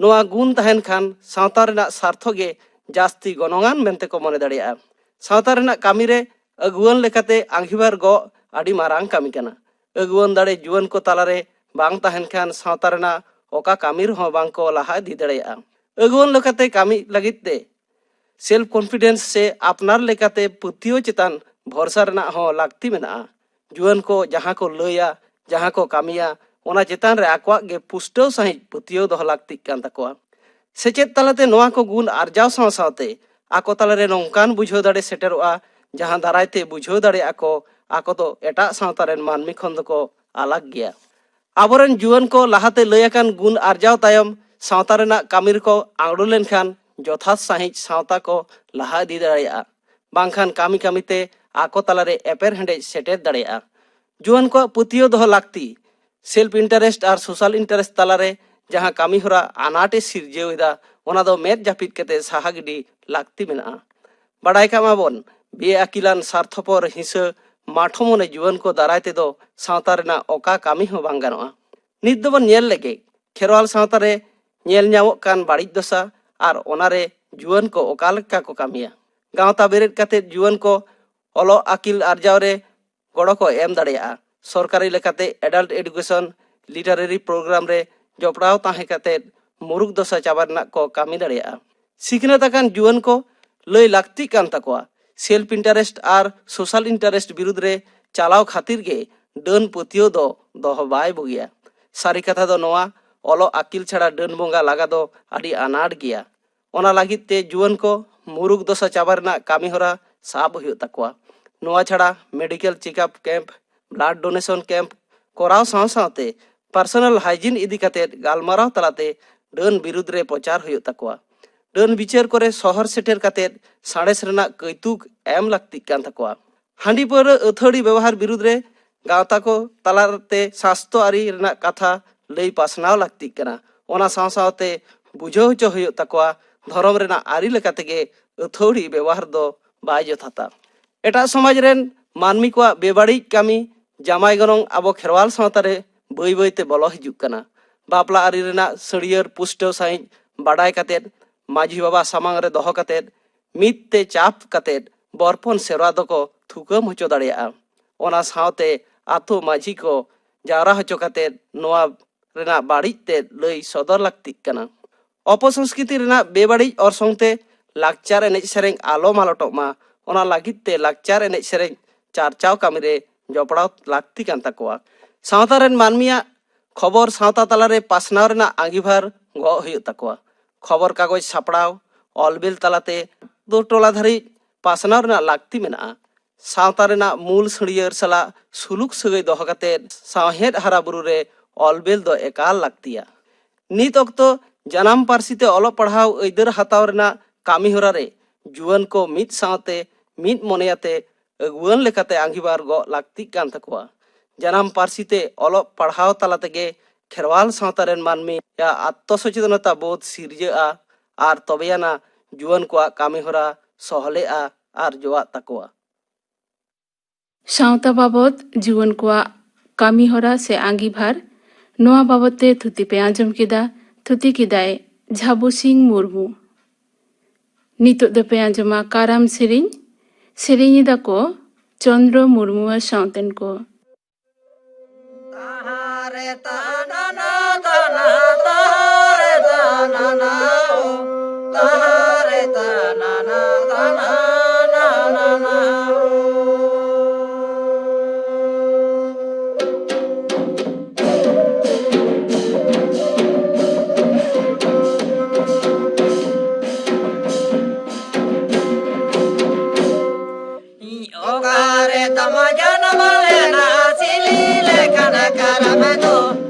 ᱱᱚᱣᱟ ᱜᱩᱱ ᱛᱟᱦᱮᱱ ᱠᱷᱟᱱ ᱥᱟᱶᱛᱟ ᱨᱮᱱᱟᱜ ᱥᱟᱨᱛᱷᱚ ᱜᱮ ᱡᱟᱹᱥᱛᱤ ᱜᱚᱱᱚᱝᱟᱱ ᱢᱮᱱᱛᱮ ᱠᱚ ᱢᱚᱱᱮ ᱫᱟᱲᱮᱭᱟᱜᱼᱟ᱾ ᱥᱟᱶᱛᱟ ᱨᱮᱱᱟᱜ ᱠᱟᱹᱢᱤ ᱨᱮ ᱟᱹᱜᱩᱣᱟᱹᱱ ᱞᱮᱠᱟᱛᱮ ᱟᱸᱜᱤᱵᱷᱟᱨ ᱜᱚᱜ ᱟᱹᱰᱤ ᱢᱟᱨᱟᱝ ᱠᱟᱹᱢᱤ ᱠᱟᱱᱟ᱾ ᱟᱹᱜᱩᱣᱟᱹᱱ ᱫᱟᱲᱮ ᱡᱩᱣᱟᱹᱱ ᱠᱚ ᱛᱟᱞᱟᱨᱮ ᱵᱟᱝ ᱛᱟᱦᱮᱱ ᱠᱷᱟᱱ ᱥᱟᱶᱛᱟ ᱨᱮᱱᱟᱜ ᱚᱠᱟ ᱠᱟᱹᱢᱤ ᱨᱮᱦᱚᱸ ᱵᱟᱝ ᱠᱚ ᱞᱟᱦᱟ ᱤᱫᱤ ᱫᱟᱲᱮᱭᱟᱜᱼᱟ᱾ ᱟᱹᱜᱩᱣᱟᱹᱱ ᱞᱮᱠᱟᱛᱮ ᱠᱟᱹᱢᱤ ᱞᱟᱹᱜᱤᱫ ᱛᱮ ᱥᱮᱞᱯ ᱠᱚᱱᱯᱷᱤᱰᱮᱱᱥ ᱥᱮ ᱟᱯᱱᱟᱨ ᱞᱮᱠᱟᱛᱮ ᱯᱟᱹᱛᱭᱟᱹᱣ ᱪᱮᱛᱟᱱ ᱵᱷᱚᱨᱥᱟ ᱨᱮᱱᱟᱜ ᱦᱚᱸ ᱞᱟᱹᱠᱛᱤ ᱢᱮᱱᱟᱜᱼᱟ᱾ ᱡᱩᱣᱟᱹᱱ ᱠᱚ ᱡᱟᱦᱟᱸ ᱠᱚ ᱞᱟᱹᱭᱟ, ᱡᱟᱦᱟᱸ ᱠᱚ ᱠᱟᱹᱢᱤᱭᱟ, ᱚᱱᱟ ᱪᱮᱛᱟᱱ ᱨᱮ ᱟᱠᱚᱣᱟᱜ ᱜᱮ ᱯᱩᱥᱴᱟᱹᱣ ᱥᱟᱺᱦᱤᱡ ᱯᱟᱹᱛᱭᱟᱹᱣ ᱫᱚᱦᱚ ᱞᱟᱹᱠᱛᱤᱜ ᱠᱟᱱ ᱛᱟᱠᱚᱣᱟ᱾ ᱥᱮᱪᱮᱫ ᱛᱟᱞᱟᱛᱮ ᱱᱚᱣᱟ ᱠᱚ ᱜᱩᱱ ᱟᱨᱡᱟᱣ ᱥᱟᱶ ᱥᱟᱶᱛᱮ ᱟᱠᱚ ᱛᱟᱞᱟᱨᱮ ᱱᱚᱝᱠᱟᱱ ᱵᱩᱡᱷᱟᱹᱣ ᱫᱟᱲᱮ ᱥᱮᱴᱮᱨᱚᱜᱼᱟ, ᱡᱟᱦᱟᱸ ᱫᱟᱨᱟᱭ ᱛᱮ ᱵᱩᱡᱷᱟᱹᱣ ᱫᱟᱲᱮᱭᱟᱜᱼᱟ ᱠᱚ ᱟᱠᱚ ᱫᱚ ᱮᱴᱟᱜ ᱥᱟᱶᱛᱟ ᱨᱮᱱ ᱢᱟᱹᱱᱢᱤ ᱠᱷᱚᱱ ᱫᱚᱠᱚ ᱟᱞᱟᱜᱽ ᱜᱮᱭᱟ᱾ ᱟᱵᱚᱨᱮᱱ ᱡᱩᱣᱟᱹᱱ ᱠᱚ ᱞᱟᱦᱟᱛᱮ ᱞᱟᱹᱭ ᱟᱠᱟᱱ ᱜᱩᱱ ᱟᱨᱡᱟᱣ ᱛᱟᱭᱚᱢ ᱥᱟᱶᱛᱟ ᱨᱮᱱᱟᱜ ᱠᱟᱹᱢᱤ ᱨᱮᱠᱚ ᱟᱬᱜᱚ ᱞᱮᱱᱠᱷᱟᱱ ᱡᱚᱛᱷᱟᱛ ᱥᱟᱺᱦᱤᱡ ᱥᱟᱶᱛᱟ ᱠᱚ ᱞᱟᱦᱟ ᱤᱫᱤ ᱫᱟᱲᱮᱭᱟᱜᱼᱟ, ᱵᱟᱝᱠᱷᱟᱱ ᱠᱟᱹᱢᱤ ᱠᱟᱹᱢᱤᱛᱮ ᱟᱠᱚ ᱛᱟᱞᱟᱨᱮ ᱮᱯᱮᱨᱦᱮᱸᱰᱮᱡ ᱥᱮᱴᱮᱨ ᱫᱟᱲᱮᱭᱟᱜᱼᱟ᱾ ᱡᱩᱣᱟᱹᱱ ᱠᱚᱣᱟᱜ ᱯᱟᱹᱛᱭᱟᱹᱣ ᱫᱚᱦᱚ ᱞᱟᱹᱠᱛᱤ᱾ ᱥᱮᱞᱯ ᱤᱱᱴᱟᱨᱮᱥᱴ ᱟᱨ ᱥᱳᱥᱟᱞ ᱤᱱᱴᱟᱨᱮᱥᱴ ᱛᱟᱞᱟᱨᱮ ᱡᱟᱦᱟᱸ ᱠᱟᱹᱢᱤ ᱦᱚᱨᱟ ᱟᱱᱟᱴ ᱮ ᱥᱤᱨᱡᱟᱹᱣ ᱮᱫᱟ, ᱚᱱᱟ ᱫᱚ ᱢᱮᱫ ᱡᱟᱹᱯᱤᱫ ᱠᱟᱛᱮ ᱥᱟᱦᱟ ᱜᱤᱰᱤ ᱞᱟᱹᱠᱛᱤ ᱢᱮᱱᱟᱜᱼᱟ᱾ ᱵᱟᱰᱟᱭ ᱠᱟᱜ ᱢᱟᱵᱚᱱ, ᱵᱮᱼᱟᱹᱠᱤᱞᱟᱱ ᱥᱟᱨᱛᱷᱚᱯᱚᱨ ᱦᱤᱸᱥᱟᱹ ᱢᱟᱴᱷᱚ ᱢᱚᱱᱮ ᱡᱩᱣᱟᱹᱱ ᱠᱚ ᱫᱟᱨᱟᱭ ᱛᱮᱫᱚ ᱥᱟᱶᱛᱟ ᱨᱮᱱᱟᱜ ᱚᱠᱟ ᱠᱟᱹᱢᱤ ᱦᱚᱸ ᱵᱟᱝ ᱜᱟᱱᱚᱜᱼᱟ᱾ ᱱᱤᱛ ᱫᱚᱵᱚᱱ ᱧᱮᱞ ᱞᱮᱜᱮ, ᱠᱷᱮᱨᱣᱟᱞ ᱥᱟᱶᱛᱟ ᱨᱮ ᱧᱮᱞ ᱧᱟᱢᱚᱜ ᱠᱟᱱ ᱵᱟᱹᱲᱤᱡ ᱫᱚᱥᱟ ᱟᱨ ᱚᱱᱟᱨᱮ ᱡᱩᱣᱟᱹᱱ ᱠᱚ ᱚᱠᱟ ᱞᱮᱠᱟ ᱠᱚ ᱠᱟᱹᱢᱤᱭᱟ᱾ ᱜᱟᱶᱛᱟ ᱵᱮᱨᱮᱫ ᱠᱟᱛᱮ ᱡᱩᱣᱟᱹᱱ ᱠᱚ ᱚᱞᱚᱜ ᱟᱹᱠᱤᱞ ᱟᱨᱡᱟᱣ ᱨᱮ ᱜᱚᱲᱚ ᱠᱚ ᱮᱢ ᱫᱟᱲᱮᱭᱟᱜᱼᱟ᱾ ᱥᱚᱨᱠᱟᱨᱤ ᱞᱮᱠᱟᱛᱮ adult education, literary program ᱨᱮ ᱡᱚᱯᱲᱟᱣ ᱛᱟᱦᱮᱸ ᱠᱟᱛᱮ ᱢᱩᱨᱩᱠ ᱫᱚᱥᱟ ᱪᱟᱵᱟ ᱨᱮᱱᱟᱜ ᱠᱚ ᱠᱟᱹᱢᱤ ᱫᱟᱲᱮᱭᱟᱜᱼᱟ᱾ ᱥᱤᱠᱷᱱᱟᱹᱛ ᱟᱠᱟᱱ ᱡᱩᱣᱟᱹᱱ ᱠᱚ ᱞᱟᱹᱭ ᱞᱟᱹᱠᱛᱤᱜ ᱠᱟᱱ ᱛᱟᱠᱚᱣᱟ᱾ ᱥᱮᱞᱯ ᱤᱱᱴᱟᱨᱮᱥᱴ ᱟᱨ ᱥᱳᱥᱟᱞ ᱤᱱᱴᱟᱨᱮᱥᱴ ᱵᱤᱨᱩᱫᱽ ᱨᱮ ᱪᱟᱞᱟᱣ ᱠᱷᱟᱹᱛᱤᱨ ᱜᱮ ᱰᱟᱹᱱ ᱯᱟᱹᱛᱭᱟᱹᱣ ᱫᱚ ᱫᱚᱦᱚ ᱵᱟᱭ ᱵᱩᱜᱤᱭᱟ᱾ ᱥᱟᱹᱨᱤ ᱠᱟᱛᱷᱟ ᱫᱚ ᱱᱚᱣᱟ, ᱚᱞᱚᱜ ᱟᱹᱠᱤᱞ ᱪᱷᱟᱲᱟ ᱰᱟᱹᱱ ᱵᱚᱸᱜᱟ ᱞᱟᱜᱟ ᱫᱚ ᱟᱹᱰᱤ ᱟᱱᱟᱴ ᱜᱮᱭᱟ᱾ ᱚᱱᱟ ᱞᱟᱹᱜᱤᱫ ᱛᱮ ᱡᱩᱣᱟᱹᱱ ᱠᱚ ᱢᱩᱨᱩᱠ ᱫᱚᱥᱟ ᱪᱟᱵᱟ ᱨᱮᱱᱟᱜ ᱠᱟᱹᱢᱤ ᱦᱚᱨᱟ ᱥᱟᱵ ᱦᱩᱭᱩᱜ ᱛᱟᱠᱚᱣᱟ᱾ ᱱᱚᱣᱟ ᱪᱷᱟᱲᱟ medical checkup camp, blood donation camp ᱠᱚᱨᱟᱣ ᱥᱟᱶ ᱥᱟᱶᱛᱮ ᱯᱟᱨᱥᱚᱱᱟᱞ ᱦᱟᱭᱡᱤᱱ ᱤᱫᱤ ᱠᱟᱛᱮ ᱜᱟᱞᱢᱟᱨᱟᱣ ᱛᱟᱞᱟᱛᱮ ᱰᱟᱹᱱ ᱵᱤᱨᱩᱫᱽ ᱨᱮ ᱯᱨᱚᱪᱟᱨ ᱦᱩᱭᱩᱜ ᱛᱟᱠᱚᱣᱟ᱾ ᱰᱟᱹᱱ ᱵᱤᱪᱟᱹᱨ ᱠᱚᱨᱮ ᱥᱚᱦᱚᱨ ᱥᱮᱴᱮᱨ ᱠᱟᱛᱮ ᱥᱟᱬᱮᱥ ᱨᱮᱱᱟᱜ ᱠᱟᱹᱭᱛᱩᱠ ᱮᱢ ᱞᱟᱹᱠᱛᱤᱜ ᱠᱟᱱ ᱛᱟᱠᱚᱣᱟ᱾ ᱦᱟᱺᱰᱤ ᱯᱟᱹᱣᱨᱟᱹ ᱟᱹᱛᱷᱟᱹᱲᱤ ᱵᱮᱣᱦᱟᱨ ᱵᱤᱨᱩᱫᱽ ᱨᱮ ᱜᱟᱶᱛᱟ ᱠᱚ ᱛᱟᱞᱟᱛᱮ ᱥᱟᱥᱛᱚ ᱟᱹᱨᱤ ᱨᱮᱱᱟᱜ ᱠᱟᱛᱷᱟ ᱞᱟᱹᱭ ᱯᱟᱥᱱᱟᱣ ᱞᱟᱹᱠᱛᱤᱜ ᱠᱟᱱᱟ᱾ ᱚᱱᱟ ᱥᱟᱶ ᱥᱟᱶᱛᱮ ᱵᱩᱡᱷᱟᱹᱣ ᱦᱚᱪᱚ ᱦᱩᱭᱩᱜ ᱛᱟᱠᱚᱣᱟ᱾ ᱫᱷᱚᱨᱚᱢ ᱨᱮᱱᱟᱜ ᱟᱹᱨᱤ ᱞᱮᱠᱟ ᱛᱮᱜᱮ ᱟᱹᱛᱷᱟᱹᱣᱲᱤ ᱵᱮᱣᱦᱟᱨ ᱫᱚ ᱵᱟᱭ ᱡᱚᱛᱷᱟᱛᱟ᱾ ᱮᱴᱟᱜ ᱥᱚᱢᱟᱡᱽ ᱨᱮᱱ ᱢᱟᱹᱱᱢᱤ ᱠᱚᱣᱟᱜ ᱵᱮᱵᱟᱹᱲᱤᱡ ᱠᱟᱹᱢᱤ ᱡᱟᱢᱟᱭ ᱜᱚᱱᱚᱝ ᱟᱵᱚ ᱠᱷᱮᱨᱣᱟᱞ ᱥᱟᱶᱛᱟ ᱨᱮ ᱵᱟᱹᱭ ᱵᱟᱹᱭ ᱛᱮ ᱵᱚᱞᱚ ᱦᱤᱡᱩᱜ ᱠᱟᱱᱟ᱾ ᱵᱟᱯᱞᱟ ᱟᱹᱨᱤ ᱨᱮᱱᱟᱜ ᱥᱟᱹᱲᱭᱟᱹᱨ ᱯᱩᱥᱴᱟᱹᱣ ᱥᱟᱺᱦᱤᱡ ᱵᱟᱰᱟᱭ ᱠᱟᱛᱮᱫ, ᱢᱟᱹᱡᱷᱤ ᱵᱟᱵᱟ ᱥᱟᱢᱟᱝ ᱨᱮ ᱫᱚᱦᱚ ᱠᱟᱛᱮᱫ, ᱢᱤᱫ ᱛᱮ ᱪᱟᱯ ᱠᱟᱛᱮᱫ ᱵᱚᱨᱯᱚᱱ ᱥᱮᱨᱣᱟ ᱫᱚᱠᱚ ᱛᱷᱩᱠᱟᱹᱢ ᱦᱚᱪᱚ ᱫᱟᱲᱮᱭᱟᱜᱼᱟ᱾ ᱚᱱᱟ ᱥᱟᱶᱛᱮ ᱟᱛᱳ ᱢᱟᱹᱡᱷᱤ ᱠᱚ ᱡᱟᱣᱨᱟ ᱦᱚᱪᱚ ᱠᱟᱛᱮᱫ ᱱᱚᱣᱟ ᱨᱮᱱᱟᱜ ᱵᱟᱹᱲᱤᱡ ᱛᱮᱫ ᱞᱟᱹᱭ ᱥᱚᱫᱚᱨ ᱞᱟᱹᱠᱛᱤᱜ ᱠᱟᱱᱟ᱾ ᱚᱯᱚᱥᱚᱝᱥᱠᱨᱤᱛᱤ ᱨᱮᱱᱟᱜ ᱵᱮᱵᱟᱹᱲᱤᱡ ᱚᱨᱥᱚᱝ ᱛᱮ ᱞᱟᱠᱪᱟᱨ ᱮᱱᱮᱡ ᱥᱮᱨᱮᱧ ᱟᱞᱚ ᱢᱟᱞᱚᱴᱚᱜ ᱢᱟ, ᱚᱱᱟ ᱞᱟᱹᱜᱤᱫ ᱛᱮ ᱞᱟᱠᱪᱟᱨ ᱮᱱᱮᱡ ᱥᱮᱨᱮᱧ ᱪᱟᱨᱪᱟᱣ ᱠᱟᱹᱢᱤ ᱨᱮ ᱡᱚᱯᱲᱟᱣ ᱞᱟᱹᱠᱛᱤ ᱠᱟᱱ ᱛᱟᱠᱚᱣᱟ᱾ ᱥᱟᱶᱛᱟ ᱨᱮᱱ ᱢᱟᱹᱱᱢᱤᱭᱟᱜ ᱠᱷᱚᱵᱚᱨ ᱥᱟᱶᱛᱟ ᱛᱟᱞᱟᱨᱮ ᱯᱟᱥᱱᱟᱣ ᱨᱮᱱᱟᱜ ᱟᱸᱜᱤᱵᱷᱟᱨ ᱜᱚᱜ ᱦᱩᱭᱩᱜ ᱛᱟᱠᱚᱣᱟ᱾ ᱠᱷᱚᱵᱚᱨ ᱠᱟᱜᱚᱡᱽ ᱥᱟᱯᱲᱟᱣ, ᱚᱞᱵᱤᱞ ᱛᱟᱞᱟᱛᱮ ᱟᱛᱳ ᱴᱚᱞᱟ ᱫᱷᱟᱹᱨᱤᱡ ᱯᱟᱥᱱᱟᱣ ᱨᱮᱱᱟᱜ ᱞᱟᱹᱠᱛᱤ ᱢᱮᱱᱟᱜᱼᱟ᱾ ᱥᱟᱶᱛᱟ ᱨᱮᱱᱟᱜ ᱢᱩᱞ ᱥᱟᱹᱲᱭᱟᱹᱨ ᱥᱟᱞᱟᱜ ᱥᱩᱞᱩᱠ ᱥᱟᱹᱜᱟᱹᱭ ᱫᱚᱦᱚ ᱠᱟᱛᱮ ᱥᱟᱶᱦᱮᱫ ᱦᱟᱨᱟ ᱵᱩᱨᱩ ᱨᱮ ᱚᱞᱵᱮᱞ ᱫᱚ ᱮᱠᱟᱞ ᱞᱟᱹᱠᱛᱤᱭᱟ᱾ ᱱᱤᱛ ᱚᱠᱛᱚ ᱡᱟᱱᱟᱢ ᱯᱟᱹᱨᱥᱤ ᱛᱮ ᱚᱞᱚᱜ ᱯᱟᱲᱦᱟᱣ ᱟᱹᱭᱫᱟᱹᱨ ᱦᱟᱛᱟᱣ ᱨᱮᱱᱟᱜ ᱠᱟᱹᱢᱤ ᱦᱚᱨᱟ ᱨᱮ ᱡᱩᱣᱟᱹᱱ ᱠᱚ ᱢᱤᱫ ᱥᱟᱶᱛᱮ ᱢᱤᱫ ᱢᱚᱱᱮᱭᱟᱛᱮ ᱟᱹᱜᱩᱣᱟᱹᱱ ᱞᱮᱠᱟᱛᱮ ᱟᱸᱜᱤᱵᱷᱟᱨ ᱜᱚᱜ ᱞᱟᱹᱠᱛᱤᱜ ᱠᱟᱱ ᱛᱟᱠᱚᱣᱟ᱾ ᱡᱟᱱᱟᱢ ᱯᱟᱹᱨᱥᱤ ᱛᱮ ᱚᱞᱚᱜ ᱯᱟᱲᱦᱟᱣ ᱛᱟᱞᱟ ᱛᱮᱜᱮ ᱠᱷᱮᱨᱣᱟᱞ ᱥᱟᱶᱛᱟ ᱨᱮᱱ ᱢᱟᱹᱱᱢᱤᱭᱟᱜ ᱟᱛᱢᱚ ᱥᱚᱪᱮᱛᱚᱱᱚᱛᱟ ᱵᱳᱫᱷ ᱥᱤᱨᱡᱟᱹᱜᱼᱟ ᱟᱨ ᱛᱚᱵᱮᱭᱟᱱᱟ ᱡᱩᱣᱟᱹᱱ ᱠᱚᱣᱟᱜ ᱠᱟᱹᱢᱤ ᱦᱚᱨᱟ ᱥᱚᱦᱞᱮᱜᱼᱟ ᱟᱨ ᱡᱚᱣᱟᱜ ᱛᱟᱠᱚᱣᱟ᱾ ᱥᱟᱶᱛᱟ ᱵᱟᱵᱚᱫ ᱡᱩᱣᱟᱹᱱ ᱠᱚᱣᱟᱜ ᱠᱟᱹᱢᱤ ᱦᱚᱨᱟ ᱥᱮ ᱟᱸᱜᱤᱵᱷᱟᱨ, ᱱᱚᱣᱟ ᱵᱟᱵᱚᱫ ᱛᱮ ᱛᱷᱩᱛᱤ ᱯᱮ ᱟᱸᱡᱚᱢ ᱠᱮᱫᱟ᱾ ᱛᱷᱩᱛᱤ ᱠᱮᱫᱟᱭ ᱡᱷᱟᱵᱩ ᱥᱤᱝ ᱢᱩᱨᱢᱩ᱾ ᱱᱤᱛᱚᱜ ᱫᱚᱯᱮ ᱟᱸᱡᱚᱢᱟ ᱠᱟᱨᱟᱢ ᱥᱮᱨᱮᱧ᱾ ᱥᱮᱨᱮᱧ ᱮᱫᱟ ᱠᱚ ᱪᱚᱱᱫᱨᱚ ᱢᱩᱨᱢᱩ ᱟᱨ ᱥᱟᱶᱛᱮᱱ ᱠᱚ᱾ ᱚᱠᱟᱨᱮ ᱛᱟᱢᱟ ᱡᱟᱱᱟᱢ ᱞᱮᱱᱟ ᱥᱤᱞᱤ ᱞᱮᱠᱟᱱ ᱠᱟᱨᱟᱢ ᱫᱚ?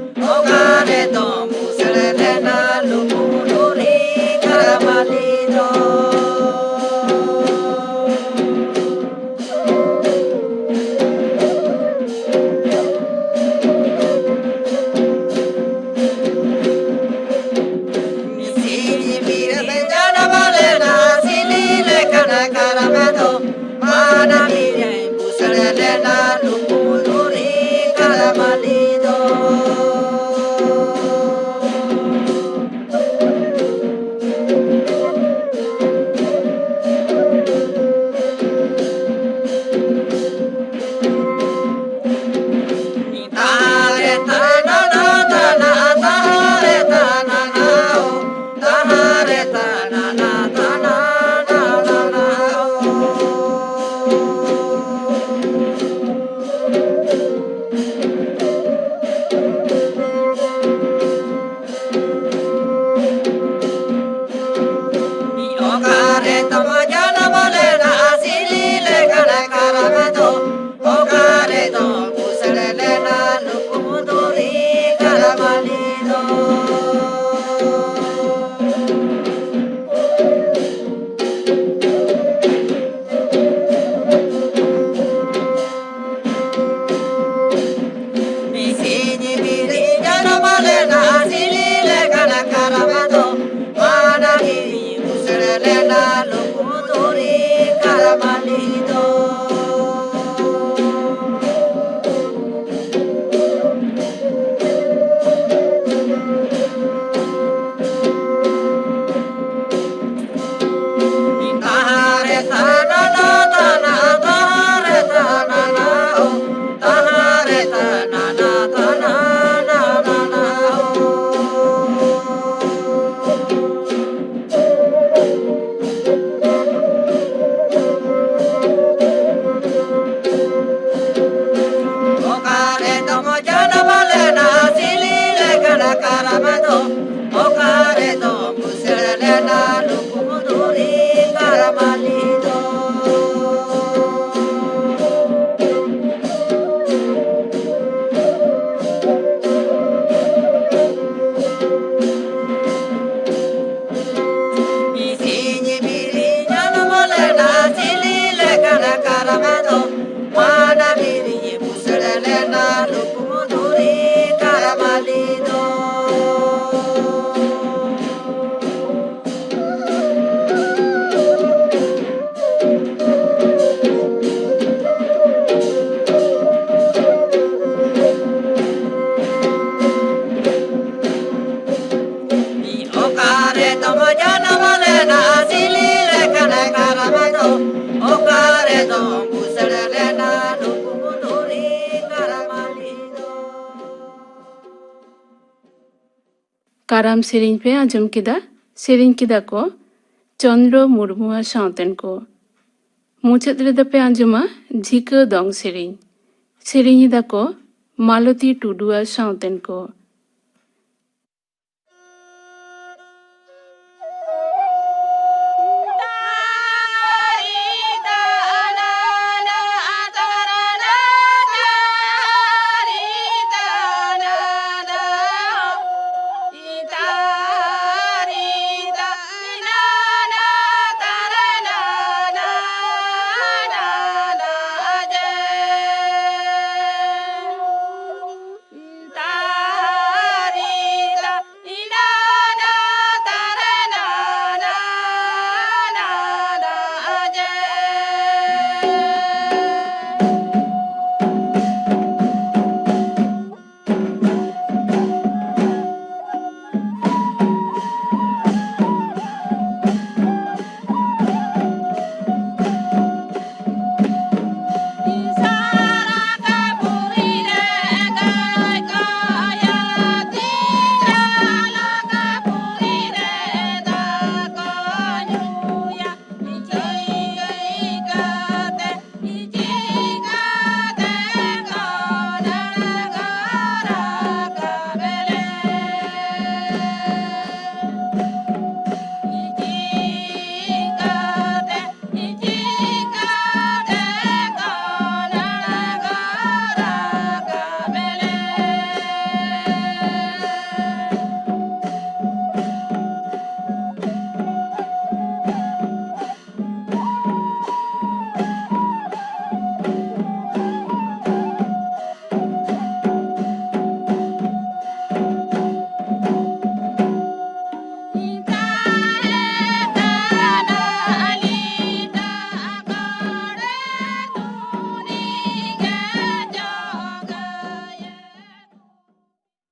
ᱚᱠᱟᱨᱮ ᱫᱚ ᱢᱩᱥᱟᱹᱲ ᱞᱮᱱᱟ ᱞᱩᱜᱩ ᱰᱩᱞᱤ ᱠᱟᱨᱟᱢᱟᱞᱤ? ᱠᱟᱨᱟᱢ ᱥᱮᱨᱮᱧ ᱯᱮ ᱟᱸᱡᱚᱢ ᱠᱮᱫᱟ᱾ ᱥᱮᱨᱮᱧ ᱠᱮᱫᱟ ᱠᱚ ᱪᱚᱱᱫᱨᱚ ᱢᱩᱨᱢᱩ ᱟᱨ ᱥᱟᱶᱛᱮᱱ ᱠᱚ᱾ ᱢᱩᱪᱟᱹᱫ ᱨᱮᱫᱚ ᱯᱮ ᱟᱸᱡᱚᱢᱟ ᱡᱷᱤᱠᱟᱹ ᱫᱚᱝ ᱥᱮᱨᱮᱧ᱾ ᱥᱮᱨᱮᱧ ᱮᱫᱟ ᱠᱚ ᱢᱟᱞᱚᱛᱤ ᱴᱩᱰᱩ ᱟᱨ ᱥᱟᱶᱛᱮᱱ ᱠᱚ᱾